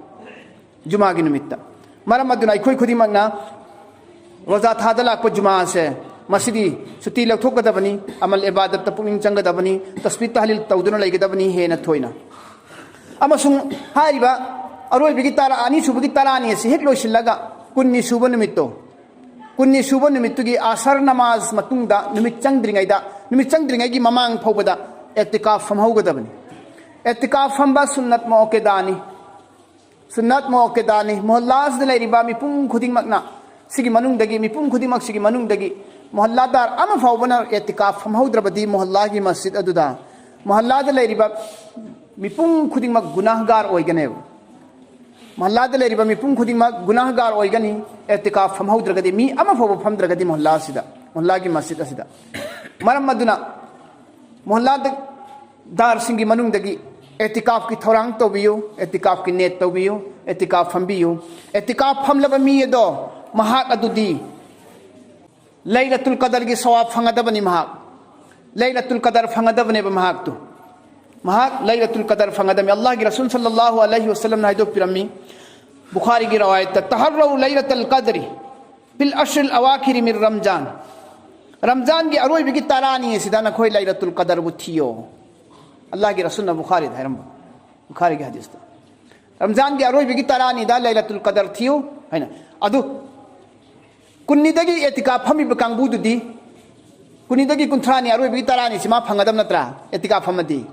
ꯖꯨꯃꯥꯒꯤ ꯅꯨꯃꯤꯠꯇ꯫ ꯃꯔꯝ ꯑꯗꯨꯅ ꯑꯩꯈꯣꯏ ꯈꯨꯗꯤꯡꯃꯛꯅ ꯔꯣꯖꯥ ꯊꯥꯗ ꯂꯥꯛꯄ ꯖꯨꯃꯥꯁꯦ, ꯃꯁꯤꯗꯤ ꯁꯨꯇꯤ ꯂꯧꯊꯣꯛꯀꯗꯕꯅꯤ, ꯑꯃꯜ ꯏꯕꯥꯗꯠꯇ ꯄꯨꯛꯅꯤꯡ ꯆꯪꯒꯗꯕꯅꯤ, ꯇꯁꯕꯤꯍ ꯇꯍꯂꯤꯜ ꯇꯧꯗꯨꯅ ꯂꯩꯒꯗꯕꯅꯤ ꯍꯦꯟꯅ ꯊꯣꯏꯅ꯫ ꯑꯃꯁꯨꯡ ꯍꯥꯏꯔꯤꯕ ꯑꯔꯣꯏꯕꯒꯤ ꯇꯔꯥ, ꯑꯅꯤꯁꯨꯕꯒꯤ ꯇꯔꯥꯅꯤ ꯑꯁꯤ ꯍꯦꯛ ꯂꯣꯏꯁꯤꯜꯂꯒ ꯀꯨꯟꯅꯤ ꯁꯨꯕ ꯅꯨꯃꯤꯠꯇꯣ, ꯀꯨꯟꯅꯤ ꯁꯨꯕ ꯅꯨꯃꯤꯠꯇꯨꯒꯤ ꯑꯁꯔ ꯅꯃꯥꯖ ꯃꯇꯨꯡꯗ, ꯅꯨꯃꯤꯠ ꯆꯪꯗ꯭ꯔꯤꯉꯩꯗ, ꯅꯨꯃꯤꯠ ꯆꯪꯗ꯭ꯔꯤꯉꯩꯒꯤ ꯃꯃꯥꯡ ꯐꯥꯎꯕꯗ ꯑꯦꯇꯤꯀꯥꯐ ꯐꯝꯍꯧꯒꯗꯕꯅꯤ꯫ ꯑꯦꯇꯤꯀꯥꯐ ꯐꯝꯕ ꯁꯨꯟꯅꯠ ꯃꯨꯑꯛꯀꯗꯥꯅꯤ꯫ ꯁꯨꯟꯅꯠ ꯃꯨꯑꯛꯀꯗꯥꯅꯤ꯫ ꯃꯣꯍꯜꯂꯥꯁꯤꯗ ꯂꯩꯔꯤꯕ ꯃꯤꯄꯨꯝ ꯈꯨꯗꯤꯡꯃꯛꯅ, ꯁꯤꯒꯤ ꯃꯅꯨꯡꯗꯒꯤ, ꯃꯤꯄꯨꯝ ꯈꯨꯗꯤꯡꯃꯛꯁꯤꯒꯤ ꯃꯅꯨꯡꯗꯒꯤ ꯃꯣꯍꯜꯂꯥꯗꯥꯔ ꯑꯃ ꯐꯥꯎꯕꯅ ꯑꯦꯇꯤꯀꯥꯐ ꯐꯝꯍꯧꯗ꯭ꯔꯕꯗꯤ, ꯃꯣꯍꯜꯂꯥꯒꯤ ꯃꯁꯖꯤꯗ ꯑꯗꯨꯗ, ꯃꯣꯍꯜꯂꯥꯗ ꯂꯩꯔꯤꯕ ꯃꯤꯄꯨꯝ ꯈꯨꯗꯤꯡꯃꯛ ꯒꯨꯅꯥꯍꯒꯥꯔ ꯑꯣꯏꯒꯅꯦꯕ꯫ ꯃꯣꯍꯜꯂꯥꯗ ꯂꯩꯔꯤꯕ ꯃꯤꯄꯨꯝ ꯈꯨꯗꯤꯡꯃꯛ ꯒꯨꯅꯥꯍꯒꯥꯔ ꯑꯣꯏꯒꯅꯤ, ꯑꯦꯇꯤꯀꯥꯐ ꯐꯝꯍꯧꯗ꯭ꯔꯒꯗꯤ, ꯃꯤ ꯑꯃ ꯐꯥꯎꯕ ꯐꯝꯗ꯭ꯔꯒꯗꯤ ꯃꯣꯍꯜꯂꯥ ꯑꯁꯤꯗ, ꯃꯣꯍꯜꯂꯥꯒꯤ ꯃꯁꯖꯤꯗ ꯑꯁꯤꯗ꯫ ꯃꯔꯝ ꯑꯗꯨꯅ ꯃꯣꯍꯜꯂꯥꯗ ꯗꯥꯔꯁꯤꯡꯒꯤ ꯃꯅꯨꯡꯗꯒꯤ ꯑꯦꯇꯤꯀꯥꯐꯀꯤ ꯊꯧꯔꯥꯡ ꯇꯧꯕꯤꯌꯨ, ꯑꯦꯇꯤꯀꯥꯐꯀꯤ ꯅꯦꯠ ꯇꯧꯕꯤꯌꯨ, ꯑꯦꯇꯤꯀꯥꯐ ꯐꯝꯕꯤꯌꯨ꯫ ꯑꯦꯇꯤꯀꯥꯐ ꯐꯝꯂꯕ ꯃꯤ ꯑꯗꯣ, ꯃꯍꯥꯛ ꯑꯗꯨꯗꯤ ꯂꯩꯂꯇꯨꯜ ꯀꯗꯔꯒꯤ ꯁꯋꯥꯕ ꯐꯪꯒꯗꯕꯅꯤ ꯃꯍꯥꯛ꯫ ꯂꯩꯂꯇꯨꯜ ꯀꯗꯔ ꯐꯪꯒꯗꯕꯅꯦꯕ ꯃꯍꯥꯛꯇꯨ꯫ ꯃꯍꯥꯛ ꯂꯩꯂꯇꯨꯜ ꯀꯗꯔ ꯐꯪꯒꯗꯕꯅꯤ꯫ ꯑꯜꯂꯥꯍꯒꯤ ꯔꯁꯨꯜ ꯁꯜꯂꯜꯂꯥꯍꯨ ꯑꯂꯩꯍꯤ ꯋꯁꯜꯂꯝꯅ ꯍꯥꯏꯗꯣꯛꯄꯤꯔꯝꯃꯤ, ꯕꯨꯈꯥꯔꯤꯒꯤ ꯔꯋꯥꯌꯠꯇ, "ꯇꯍꯔꯔꯧ ꯂꯩꯂꯇꯜ ꯀꯗꯔꯤ ꯐꯤꯜ ꯑꯁ꯭ꯔꯤꯜ ꯑꯋꯥꯈꯤꯔꯤ ꯃꯤꯟ ꯔꯝꯖꯥꯟ"꯫ ꯔꯝꯖꯥꯟꯒꯤ ꯑꯔꯣꯏꯕꯒꯤ ꯇꯔꯥꯅꯤ ꯑꯁꯤꯗ ꯅꯈꯣꯏ ꯂꯩꯂꯇꯨꯜ ꯀꯗꯔꯕꯨ ꯊꯤꯌꯣ꯫ ꯑꯜꯂꯥꯍꯒꯤ ꯔꯁꯨꯜꯅ ꯕꯨꯈꯥꯔꯤꯗ ꯍꯥꯏꯔꯝꯕ, ꯕꯨꯈꯥꯔꯤꯒꯤ ꯍꯗꯤꯁꯇ, ꯔꯝꯖꯥꯟꯒꯤ ꯑꯔꯣꯏꯕꯒꯤ ꯇꯔꯥꯅꯤꯗ ꯂꯩꯂꯇꯨꯜ ꯀꯗꯔ ꯊꯤꯌꯨ ꯍꯥꯏꯅ꯫ ꯑꯗꯨ ꯀꯨꯟꯅꯤꯗꯒꯤ ꯑꯦꯇꯤꯀꯥꯐ ꯐꯝꯃꯤꯕ ꯀꯥꯡꯕꯨꯗꯨꯗꯤ, ꯀꯨꯟꯅꯤꯗꯒꯤ ꯀꯨꯟꯊ꯭ꯔꯥꯅꯤ, ꯑꯔꯣꯏꯕꯒꯤ ꯇꯔꯥꯅꯤꯁꯤ ꯃꯥ ꯐꯪꯒꯗꯕ ꯅꯠꯇ꯭ꯔꯥ? ꯑꯦꯇꯤꯀꯥꯐ ꯐꯝꯃꯗꯤ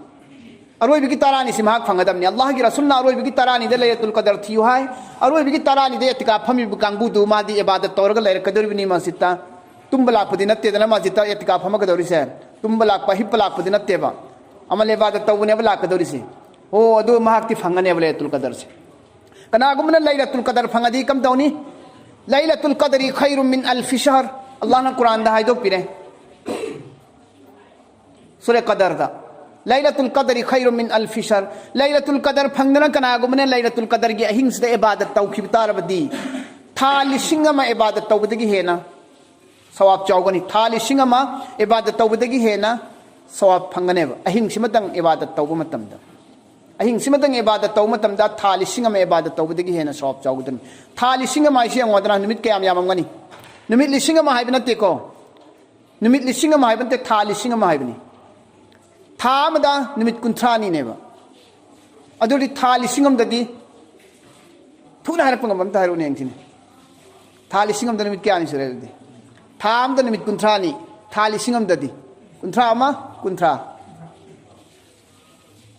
ꯑꯔꯣꯏꯕꯒꯤ ꯇꯔꯥꯅꯤꯁꯤ ꯃꯍꯥꯛ ꯐꯪꯒꯗꯕꯅꯤ꯫ ꯑꯜꯂꯥꯍꯒꯤ ꯔꯁꯨꯜꯅ ꯑꯔꯣꯏꯕꯒꯤ ꯇꯔꯥꯅꯤꯗ ꯂꯩꯂꯇꯨꯜ ꯀꯗꯔ ꯊꯤꯌꯨ ꯍꯥꯏ꯫ ꯑꯔꯣꯏꯕꯒꯤ ꯇꯔꯥꯅꯤꯗ ꯑꯦꯇꯤꯀꯥꯐ ꯐꯝꯃꯤꯕ ꯀꯥꯡꯕꯨꯗꯨ ꯃꯥꯗꯤ ꯏꯕꯥꯗꯠ ꯇꯧꯔꯒ ꯂꯩꯔꯛꯀꯗꯧꯔꯤꯕꯅꯤ ꯃꯁꯖꯤꯠꯇ꯫ ꯇꯨꯝꯕ ꯂꯥꯛꯄꯗꯤ ꯅꯠꯇꯦꯗꯅ ꯃꯁꯖꯤꯠꯇ ꯑꯦꯇꯤꯀꯥꯐ ꯐꯝꯃꯒꯗꯧꯔꯤꯁꯦ꯫ ꯇꯨꯝꯕ ꯂꯥꯛꯄ, ꯍꯤꯞꯄ ꯂꯥꯛꯄꯗꯤ ꯅꯠꯇꯦꯕ꯫ ꯑꯃ ꯏꯕꯥꯗꯠ ꯇꯧꯕꯅꯦꯕ ꯂꯥꯛꯀꯗꯧꯔꯤꯁꯦ꯫ ꯑꯣ, ꯑꯗꯨ ꯃꯍꯥꯛꯇꯤ ꯐꯪꯒꯅꯦꯕ ꯂꯩꯂꯇꯨꯜ ꯀꯗꯔꯁꯦ꯫ ꯀꯅꯥꯒꯨꯝꯕꯅ ꯂꯩꯂꯇꯨꯜ ꯀꯗꯔ ꯐꯪꯉꯗꯤ ꯀꯝꯗꯧꯅꯤ? "ꯂꯩꯂꯇꯨꯜ ꯀꯗꯔꯤ ꯈꯩꯔꯨꯝ ꯃꯤꯟ ꯑꯜꯐꯤ ꯁꯍꯔ", ꯑꯜꯂꯥꯍꯅ ꯀꯨꯔꯥꯟꯗ ꯍꯥꯏꯗꯣꯛꯄꯤꯔꯦ꯫ ꯁꯨꯔꯦ ꯀꯗꯔꯗ, "ꯂꯩꯂꯇꯨꯜ ꯀꯗꯔꯤ ꯈꯩꯔꯨꯝ ꯃꯤꯟ ꯑꯜꯐꯤ ꯁꯍꯔ"꯫ ꯂꯩꯂꯇꯨꯜ ꯀꯗꯔ ꯐꯪꯗꯅ ꯀꯅꯥꯒꯨꯝꯕꯅ ꯂꯩꯂꯇꯨꯜ ꯀꯗꯔꯒꯤ ꯑꯍꯤꯡꯁꯤꯗ ꯏꯕꯥꯗꯠ ꯇꯧꯈꯤꯕ ꯇꯥꯔꯕꯗꯤ, ꯊꯥ ꯂꯤꯁꯤꯡ ꯑꯃ ꯏꯕꯥꯗꯠ ꯇꯧꯕꯗꯒꯤ ꯍꯦꯟꯅ ꯁꯋꯥꯕ ꯆꯥꯎꯒꯅꯤ꯫ ꯊꯥ ꯂꯤꯁꯤꯡ ꯑꯃ ꯏꯕꯥꯗꯠ ꯇꯧꯕꯗꯒꯤ ꯍꯦꯟꯅ ꯁꯋꯥꯕ ꯐꯪꯒꯅꯦꯕ, ꯑꯍꯤꯡꯁꯤꯃꯇꯪ ꯏꯕꯥꯗꯠ ꯇꯧꯕ ꯃꯇꯝꯗ꯫ ꯑꯍꯤꯡꯁꯤꯃꯇꯪ ꯏꯕꯥꯗꯠ ꯇꯧꯕ ꯃꯇꯝꯗ ꯊꯥ ꯂꯤꯁꯤꯡ ꯑꯃ ꯏꯕꯥꯗꯠ ꯇꯧꯕꯗꯒꯤ ꯍꯦꯟꯅ ꯁꯋꯥꯕ ꯆꯥꯎꯒꯗꯕꯅꯤ꯫ ꯊꯥ ꯂꯤꯁꯤꯡ ꯑꯃ ꯍꯥꯏꯁꯤ ꯌꯦꯡꯉꯣꯗꯅ, ꯅꯨꯃꯤꯠ ꯀꯌꯥꯝ ꯌꯥꯝꯃꯝꯒꯅꯤ? ꯅꯨꯃꯤꯠ ꯂꯤꯁꯤꯡ ꯑꯃ ꯍꯥꯏꯕ ꯅꯠꯇꯦꯀꯣ, ꯅꯨꯃꯤꯠ ꯂꯤꯁꯤꯡ ꯑꯃ ꯍꯥꯏꯕ ꯅꯠꯇꯦ, ꯊꯥ ꯂꯤꯁꯤꯡ ꯑꯃ ꯍꯥꯏꯕꯅꯤ꯫ ꯊꯥ ꯑꯃꯗ ꯅꯨꯃꯤꯠ ꯀꯨꯟꯊ꯭ꯔꯥꯅꯤꯅꯦꯕ꯫ ꯑꯗꯨꯗꯤ ꯊꯥ ꯂꯤꯁꯤꯡ ꯑꯃꯗꯗꯤ, ꯊꯨꯅ ꯍꯥꯏꯔꯛꯄ ꯉꯝꯕ ꯑꯝꯇ ꯍꯥꯏꯔꯛꯎꯅꯦ ꯌꯦꯡꯁꯤꯅꯦ꯫ ꯊꯥ ꯂꯤꯁꯤꯡ ꯑꯃꯗ ꯅꯨꯃꯤꯠ ꯀꯌꯥꯅꯤ ꯁꯨꯔꯦ ꯑꯗꯨꯗꯤ? ꯊꯥ ꯑꯃꯗ ꯅꯨꯃꯤꯠ ꯀꯨꯟꯊ꯭ꯔꯥꯅꯤ, ꯊꯥ ꯂꯤꯁꯤꯡ ꯑꯃꯗꯗꯤ꯫ ꯀꯨꯟꯊ꯭ꯔꯥ ꯑꯃ, ꯀꯨꯟꯊ꯭ꯔꯥ꯫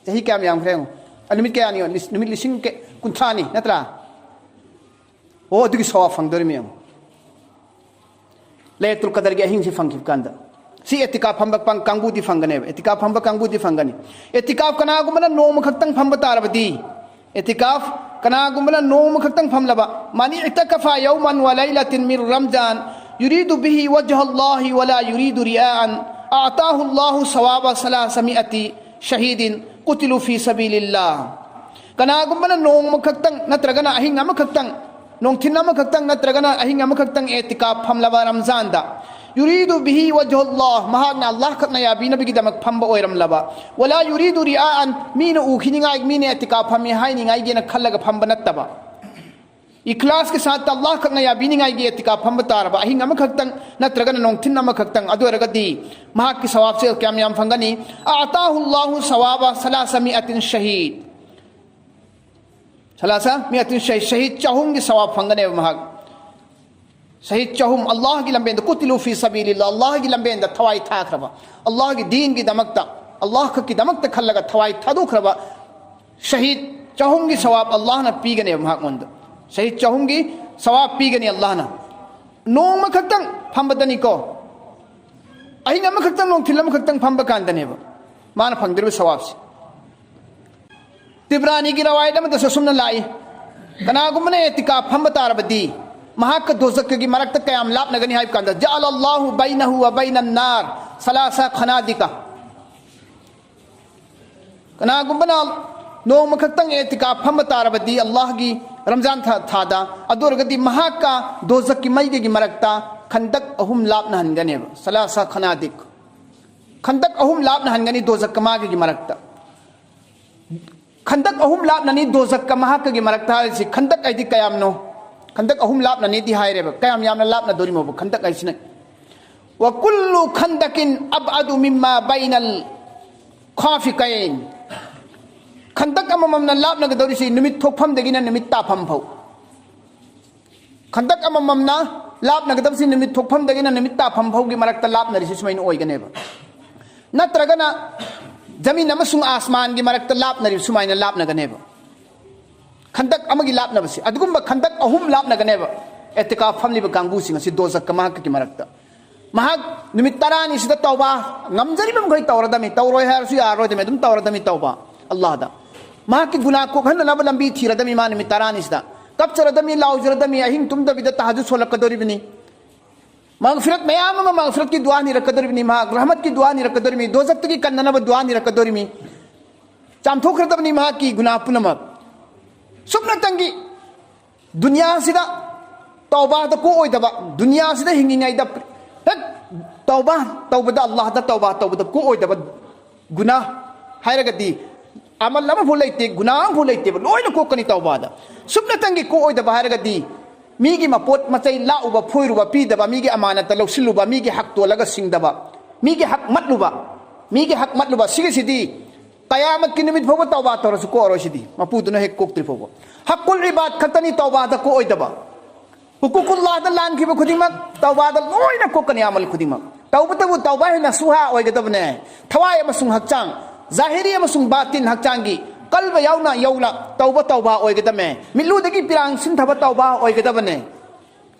ꯆꯍꯤ ꯀꯌꯥꯝ ꯌꯥꯝꯈ꯭ꯔꯦ ꯌꯦꯡꯉꯣ꯫ ꯑ, ꯅꯨꯃꯤꯠ ꯀꯌꯥꯅꯤ? ꯅꯨꯃꯤꯠ ꯂꯤꯁꯤꯡ ꯀ-, ꯀꯨꯟꯊ꯭ꯔꯥꯅꯤ ꯅꯠꯇ꯭ꯔꯥ? ꯑꯣ, ꯑꯗꯨꯒꯤ ꯁꯋꯥꯕ ꯐꯪꯗꯣꯔꯤꯃꯤ ꯌꯦꯡꯉꯣ꯫ ꯂꯩꯂꯇꯨꯜ ꯀꯗꯔꯒꯤ ꯑꯍꯤꯡꯁꯤ ꯐꯪꯈꯤꯕ ꯀꯥꯟꯗ꯫ ꯁꯤ ꯑꯦꯇꯤꯀꯥꯐ ꯐꯝꯕ ꯄꯪ-, ꯀꯥꯡꯕꯨꯗꯤ ꯐꯪꯒꯅꯦꯕ꯫ ꯑꯦꯇꯤꯀꯥꯐ ꯐꯝꯕ ꯀꯥꯡꯕꯨꯗꯤ ꯐꯪꯒꯅꯤ꯫ ꯑꯦꯇꯤꯀꯥꯐ ꯀꯅꯥꯒꯨꯝꯕꯅ ꯅꯣꯡꯃ ꯈꯛꯇꯪ ꯐꯝꯕ ꯇꯥꯔꯕꯗꯤ, ꯑꯦꯇꯤꯀꯥꯐ ꯀꯅꯥꯒꯨꯝꯕꯅ ꯅꯣꯡꯃ ꯈꯛꯇꯪ ꯐꯝꯂꯕ, "ꯃꯟ ꯏꯇꯀꯐ ꯌꯧꯃꯟ ꯋ ꯂꯩꯂꯇꯤꯟ ꯃꯤꯟ ꯔꯝꯖꯥꯟ ꯌꯨꯔꯤꯗꯨ ꯕꯤꯍꯤ ꯋꯖꯍ ꯑꯜꯂꯥꯍꯤ ꯋ ꯂꯥ ꯌꯨꯔꯤꯗꯨ ꯔꯤꯌꯥꯑꯟ ꯑꯑꯇꯥꯍꯨ ꯑꯜꯂꯥꯍꯨ ꯁꯋꯥꯕ ꯁꯂꯥꯁ ꯃꯤꯑꯇꯤ ꯁꯍꯤꯗꯤꯟ ꯀꯨꯇꯤꯂꯨ ꯐꯤ ꯁꯕꯤꯂꯤꯜꯂꯥꯍ"꯫ ꯀꯅꯥꯒꯨꯝꯕꯅ ꯅꯣꯡꯃ ꯈꯛꯇꯪ ꯅꯠꯇ꯭ꯔꯒꯅ ꯑꯍꯤꯡ ꯑꯃꯈꯛꯇꯪ, ꯅꯨꯡꯊꯤꯟ ꯑꯃꯈꯛꯇꯪ ꯅꯠꯇ꯭ꯔꯒꯅ ꯑꯍꯤꯡ ꯑꯃꯈꯛꯇꯪ ꯑꯦꯇꯤꯀꯥꯐ ꯐꯝꯂꯕ ꯔꯝꯖꯥꯟꯗ, "ꯌꯨꯔꯤꯗꯨ ꯕꯤꯍꯤ ꯋꯖꯍ ꯑꯜꯂꯥꯍ", ꯃꯍꯥꯛꯅ ꯑꯜꯂꯥꯍ ꯈꯛꯅ ꯌꯥꯕꯤꯅꯕꯒꯤꯗꯃꯛ ꯐꯝꯕ ꯑꯣꯏꯔꯝꯂꯕ, "ꯋ ꯂꯥ ꯌꯨꯔꯤꯗꯨ ꯔꯤꯌꯥꯑꯟ", ꯃꯤꯅ ꯎꯈꯤꯅꯤꯡꯉꯥꯏ, ꯃꯤꯅ ꯑꯦꯇꯤꯀꯥꯐ ꯐꯝꯃꯤ ꯍꯥꯏꯅꯤꯡꯉꯥꯏꯒꯤꯅ ꯈꯜꯂꯒ ꯐꯝꯕ ꯅꯠꯇꯕ, ꯏꯈ꯭ꯂꯥꯁꯀꯤ ꯁꯥꯠꯇ ꯑꯜꯂꯥꯍ ꯈꯛꯅ ꯌꯥꯕꯤꯅꯤꯡꯉꯥꯏꯒꯤ ꯑꯦꯇꯤꯀꯥꯐ ꯐꯝꯕ ꯇꯥꯔꯕ, ꯑꯍꯤꯡ ꯑꯃꯈꯛꯇꯪ ꯅꯠꯇ꯭ꯔꯒꯅ ꯅꯨꯡꯊꯤꯜ ꯑꯃꯈꯛꯇꯪ, ꯑꯗꯨ ꯑꯣꯏꯔꯒꯗꯤ ꯃꯍꯥꯛꯀꯤ ꯁꯋꯥꯕꯁꯦ ꯀꯌꯥꯝ ꯌꯥꯝ ꯐꯪꯒꯅꯤ? "ꯑꯇꯥꯍꯨ ꯑꯜꯂꯥꯍꯨ ꯁꯋꯥꯕ ꯁꯂꯥꯁ ꯃꯤꯑꯇꯤꯟ ꯁꯍꯤꯗ"꯫ ꯁꯂꯥꯁ ꯃꯤꯑꯇꯤꯟ ꯁꯍꯤꯗ, ꯁꯍꯤꯗ ꯆꯍꯨꯝꯒꯤ ꯁꯋꯥꯕ ꯐꯪꯒꯅꯦꯕ ꯃꯍꯥꯛ꯫ ꯁꯍꯤꯗ ꯆꯍꯨꯝ ꯑꯜꯂꯥꯍꯒꯤ ꯂꯝꯕꯦꯟꯗ, "ꯀꯨꯇꯤꯂꯨ ꯐꯤ ꯁꯕꯤꯂꯤꯜꯂꯥꯍ", ꯑꯜꯂꯥꯍꯒꯤ ꯂꯝꯕꯦꯟꯗ ꯊꯋꯥꯏ ꯊꯥꯈ꯭ꯔꯕ, ꯑꯜꯂꯥꯍꯒꯤ ꯗꯤꯟꯒꯤꯗꯃꯛꯇ, ꯑꯜꯂꯥꯍ ꯈꯛꯀꯤꯗꯃꯛꯇ ꯈꯜꯂꯒ ꯊꯋꯥꯏ ꯊꯥꯗꯣꯛꯈ꯭ꯔꯕ ꯁꯍꯤꯗ ꯆꯍꯨꯝꯒꯤ ꯁꯋꯥꯕ ꯑꯜꯂꯥꯍꯅ ꯄꯤꯒꯅꯦꯕ ꯃꯍꯥꯛꯉꯣꯟꯗ꯫ ꯁꯍꯤꯗ ꯆꯍꯨꯝꯒꯤ ꯁꯋꯥꯕ ꯄꯤꯒꯅꯤ ꯑꯜꯂꯥꯍꯅ꯫ ꯅꯣꯡꯃ ꯈꯛꯇꯪ ꯐꯝꯕꯗꯅꯤꯀꯣ, ꯑꯍꯤꯡ ꯑꯃꯈꯛꯇꯪ, ꯅꯨꯡꯊꯤꯜ ꯑꯃꯈꯛꯇꯪ ꯐꯝꯕ ꯀꯥꯟꯗꯅꯦꯕ ꯃꯥꯅ ꯐꯪꯗꯣꯔꯤꯕ ꯁꯋꯥꯕꯁꯦ꯫ ꯇꯤꯕ꯭ꯔꯥꯅꯤꯒꯤ ꯔꯋꯥꯌꯠ ꯑꯃꯗꯁꯨ ꯑꯁꯨꯝꯅ ꯂꯥꯛꯏ, ꯀꯅꯥꯒꯨꯝꯕꯅ ꯑꯦꯇꯤꯀꯥꯐ ꯐꯝꯕ ꯇꯥꯔꯕꯗꯤ ꯃꯍꯥꯛꯀ ꯗꯣꯖꯛꯀꯒꯤ ꯃꯔꯛꯇ ꯀꯌꯥꯝ ꯂꯥꯞꯅꯒꯅꯤ ꯍꯥꯏꯕ ꯀꯥꯟꯗ, "ꯖꯑꯂ ꯑꯜꯂꯥꯍꯨ ꯕꯩꯅꯍꯨ ꯋ ꯕꯩꯅ ꯅꯥꯔ ꯁꯂꯥꯁ ꯈꯅꯥꯗꯤꯀ"꯫ ꯀꯅꯥꯒꯨꯝꯕꯅ ꯅꯣꯡꯃ ꯈꯛꯇꯪ ꯑꯦꯇꯤꯀꯥꯐ ꯐꯝꯕ ꯇꯥꯔꯕꯗꯤ ꯑꯜꯂꯥꯍꯒꯤ ꯔꯝꯖꯥꯟ ꯊꯥ-, ꯊꯥꯗ, ꯑꯗꯨ ꯑꯣꯏꯔꯒꯗꯤ ꯃꯍꯥꯛꯀ ꯗꯣꯖꯛꯀꯤ ꯃꯩꯒꯒꯤ ꯃꯔꯛꯇ ꯈꯟꯗꯛ ꯑꯍꯨꯝ ꯂꯥꯞꯅꯍꯟꯒꯅꯦꯕ, ꯁꯂꯥꯁ ꯈꯅꯥꯗꯤꯛ꯫ ꯈꯟꯗꯛ ꯑꯍꯨꯝ ꯂꯥꯞꯅꯍꯟꯒꯅꯤ ꯗꯣꯖꯛꯀ ꯃꯥꯒꯒꯤ ꯃꯔꯛꯇ꯫ ꯈꯟꯗꯛ ꯑꯍꯨꯝ ꯂꯥꯞꯅꯅꯤ ꯗꯣꯖꯛꯀ ꯃꯍꯥꯛꯀꯒꯤ ꯃꯔꯛꯇ ꯍꯥꯏꯔꯤꯁꯤ꯫ ꯈꯟꯗꯛ ꯍꯥꯏꯗꯤ ꯀꯌꯥꯝꯅꯣ? ꯈꯟꯗꯛ ꯑꯍꯨꯝ ꯂꯥꯞꯅꯅꯤꯗꯤ ꯍꯥꯏꯔꯦꯕ꯫ ꯀꯌꯥꯝ ꯌꯥꯝꯅ ꯂꯥꯞꯅꯗꯣꯔꯤꯃꯣꯕ ꯈꯟꯗꯛ ꯍꯥꯏꯁꯤꯅ? "ꯋ ꯀꯨꯜꯂꯨ ꯈꯟꯗꯛꯏꯟ ꯑꯕꯑꯗꯨ ꯃꯤꯝꯃꯥ ꯕꯩꯅꯜ ꯈꯥꯐꯤꯀꯩꯟ"꯫ ꯈꯟꯗꯛ ꯑꯃꯃꯝꯅ ꯂꯥꯞꯅꯒꯗꯧꯔꯤꯁꯤ ꯅꯨꯃꯤꯠ ꯊꯣꯛꯐꯝꯗꯒꯤꯅ ꯅꯨꯃꯤꯠ ꯇꯥꯐꯝ ꯐꯥꯎ꯫ ꯈꯟꯗꯛ ꯑꯃꯃꯝꯅ ꯂꯥꯞꯅꯒꯗꯕꯁꯤ ꯅꯨꯃꯤꯠ ꯊꯣꯛꯐꯝꯗꯒꯤꯅ ꯅꯨꯃꯤꯠ ꯇꯥꯐꯝ ꯐꯥꯎꯒꯤ ꯃꯔꯛꯇ ꯂꯥꯞꯅꯔꯤꯁꯤ ꯁꯨꯃꯥꯏꯅ ꯑꯣꯏꯒꯅꯦꯕ꯫ ꯅꯠꯇ꯭ꯔꯒꯅ ꯖꯃꯤꯟ ꯑꯃꯁꯨꯡ ꯑꯥꯁꯃꯥꯟꯒꯤ ꯃꯔꯛꯇ ꯂꯥꯞꯅꯔꯤꯕ ꯁꯨꯃꯥꯏꯅ ꯂꯥꯞꯅꯒꯅꯦꯕ꯫ ꯈꯟꯗꯛ ꯑꯃꯒꯤ ꯂꯥꯞꯅꯕꯁꯤ, ꯑꯗꯨꯒꯨꯝꯕ ꯈꯟꯗꯛ ꯑꯍꯨꯝ ꯂꯥꯞꯅꯒꯅꯦꯕ ꯑꯦꯇꯤꯀꯥꯐ ꯐꯝꯂꯤꯕ ꯀꯥꯡꯕꯨꯁꯤꯡ ꯑꯁꯤ ꯗꯣꯖꯛꯀ ꯃꯍꯥꯛꯀꯒꯤ ꯃꯔꯛꯇ꯫ ꯃꯍꯥꯛ ꯅꯨꯃꯤꯠ ꯇꯔꯥꯅꯤꯁꯤꯗ ꯇꯧꯕ ꯉꯝꯖꯔꯤꯕ ꯃꯈꯩ ꯇꯧꯔꯗꯝꯃꯤ, ꯇꯧꯔꯣꯏ ꯍꯥꯏꯔꯁꯨ ꯌꯥꯔꯔꯣꯏꯗꯝꯃꯤ, ꯑꯗꯨꯝ ꯇꯧꯔꯗꯝꯃꯤ ꯇꯧꯕ ꯑꯜꯂꯥꯍꯗ꯫ ꯃꯍꯥꯛꯀꯤ ꯒꯨꯅꯥ ꯀꯣꯛꯍꯟꯅꯅꯕ ꯂꯝꯕꯤ ꯊꯤꯔꯗꯝꯃꯤ ꯃꯥ ꯅꯨꯃꯤꯠ ꯇꯔꯥꯅꯤꯁꯤꯗ꯫ ꯀꯞꯆꯔꯗꯝꯃꯤ, ꯂꯥꯎꯖꯔꯗꯝꯃꯤ, ꯑꯍꯤꯡ ꯇꯨꯝꯗꯕꯤꯗ ꯇꯍꯖꯨꯗ ꯁꯣꯜꯂꯛꯀꯗꯧꯔꯤꯕꯅꯤ꯫ ꯃꯒꯐꯤꯔꯠ ꯃꯌꯥꯝ ꯑꯃ ꯃꯒꯐꯤꯔꯠꯀꯤ ꯗꯨꯋꯥ ꯅꯤꯔꯛꯀꯗꯧꯔꯤꯕꯅꯤ, ꯃꯍꯥꯛ ꯔꯍꯃꯠꯀꯤ ꯗꯨꯋꯥ ꯅꯤꯔꯛꯀꯗꯧꯔꯤꯕꯅꯤ, ꯗꯣꯖꯛꯇꯒꯤ ꯀꯟꯅꯅꯕ ꯗꯨꯋꯥ ꯅꯤꯔꯛꯀꯗꯧꯔꯤꯕꯅꯤ꯫ ꯆꯥꯝꯊꯣꯛꯈ꯭ꯔꯗꯕꯅꯤ ꯃꯍꯥꯛꯀꯤ ꯒꯨꯅꯥ ꯄꯨꯝꯅꯃꯛ꯫ ꯁꯨꯞꯅꯇꯪꯒꯤ ꯗꯨꯅꯤꯌꯥꯁꯤꯗ ꯇꯧꯕꯥꯗ ꯀꯣꯛꯑꯣꯏꯗꯕ, ꯗꯨꯅꯤꯌꯥꯁꯤꯗ ꯍꯤꯡꯉꯤꯉꯩꯗ ꯍꯦꯛ ꯇꯧꯕꯥ ꯇꯧꯕꯗ, ꯑꯜꯂꯥꯍꯗ ꯇꯧꯕꯥ ꯇꯧꯕꯗ ꯀꯣꯛꯑꯣꯏꯗꯕ ꯒꯨꯅꯥ ꯍꯥꯏꯔꯒꯗꯤ ꯑꯃꯜ ꯑꯃꯐꯥꯎ ꯂꯩꯇꯦ, ꯒꯨꯅꯥ ꯑꯃꯐꯥꯎ ꯂꯩꯇꯦꯕ, ꯂꯣꯏꯅ ꯀꯣꯛꯀꯅꯤ ꯇꯧꯕꯥꯗ꯫ ꯁꯨꯞꯅꯇꯪꯒꯤ ꯀꯣꯛꯑꯣꯏꯗꯕ ꯍꯥꯏꯔꯒꯗꯤ ꯃꯤꯒꯤ ꯃꯄꯣꯠ ꯃꯆꯩ ꯂꯥꯛꯎꯕ, ꯐꯣꯏꯔꯨꯕ, ꯄꯤꯗꯕ, ꯃꯤꯒꯤ ꯑꯃꯥꯅꯠꯇ ꯂꯧꯁꯤꯜꯂꯨꯕ, ꯃꯤꯒꯤ ꯍꯛ ꯇꯣꯜꯂꯒ ꯁꯤꯡꯗꯕ, ꯃꯤꯒꯤ ꯍꯛ ꯃꯠꯂꯨꯕ, ꯃꯤꯒꯤ ꯍꯛ ꯃꯠꯂꯨꯕ, ꯁꯤꯒꯤꯁꯤꯗꯤ ꯀꯌꯥꯃꯠꯀꯤ ꯅꯨꯃꯤꯠ ꯐꯥꯎꯕ ꯇꯧꯕꯥ ꯇꯧꯔꯁꯨ ꯀꯣꯛꯑꯔꯣꯏ꯫ ꯁꯤꯗꯤ ꯃꯄꯨꯗꯨꯅ ꯍꯦꯛ ꯀꯣꯛꯇ꯭ꯔꯤ ꯐꯥꯎꯕ꯫ ꯍꯛꯀꯨꯜ ꯏꯕꯥꯗ ꯈꯛꯇꯅꯤ ꯇꯧꯕꯥꯗ ꯀꯣꯛꯑꯣꯏꯗꯕ꯫ ꯍꯨꯀꯨꯀꯨꯜꯂꯥꯗ ꯂꯥꯟꯈꯤꯕ ꯈꯨꯗꯤꯡꯃꯛ ꯇꯧꯕꯥꯗ ꯂꯣꯏꯅ ꯀꯣꯛꯀꯅꯤ꯫ ꯑꯃꯜ ꯈꯨꯗꯤꯡꯃꯛ ꯇꯧꯕꯇꯕꯨ ꯇꯧꯕꯥ ꯍꯦꯟꯅ ꯁꯨꯍꯥ ꯑꯣꯏꯒꯗꯕꯅꯦ꯫ ꯊꯋꯥꯏ ꯑꯃꯁꯨꯡ ꯍꯛꯆꯥꯡ, ꯖꯥꯍꯤꯔꯤ ꯑꯃꯁꯨꯡ ꯕꯥꯇꯤꯟ ꯍꯛꯆꯥꯡꯒꯤ ꯀꯜꯕ ꯌꯥꯎꯅ ꯌꯧꯅ ꯇꯧꯕ ꯇꯧꯕꯥ ꯑꯣꯏꯒꯗꯕꯅꯦ꯫ ꯃꯤꯠꯂꯨꯗꯒꯤ ꯄꯤꯔꯥꯡ ꯁꯤꯟꯊꯕ ꯇꯧꯕꯥ ꯑꯣꯏꯒꯗꯕꯅꯦ꯫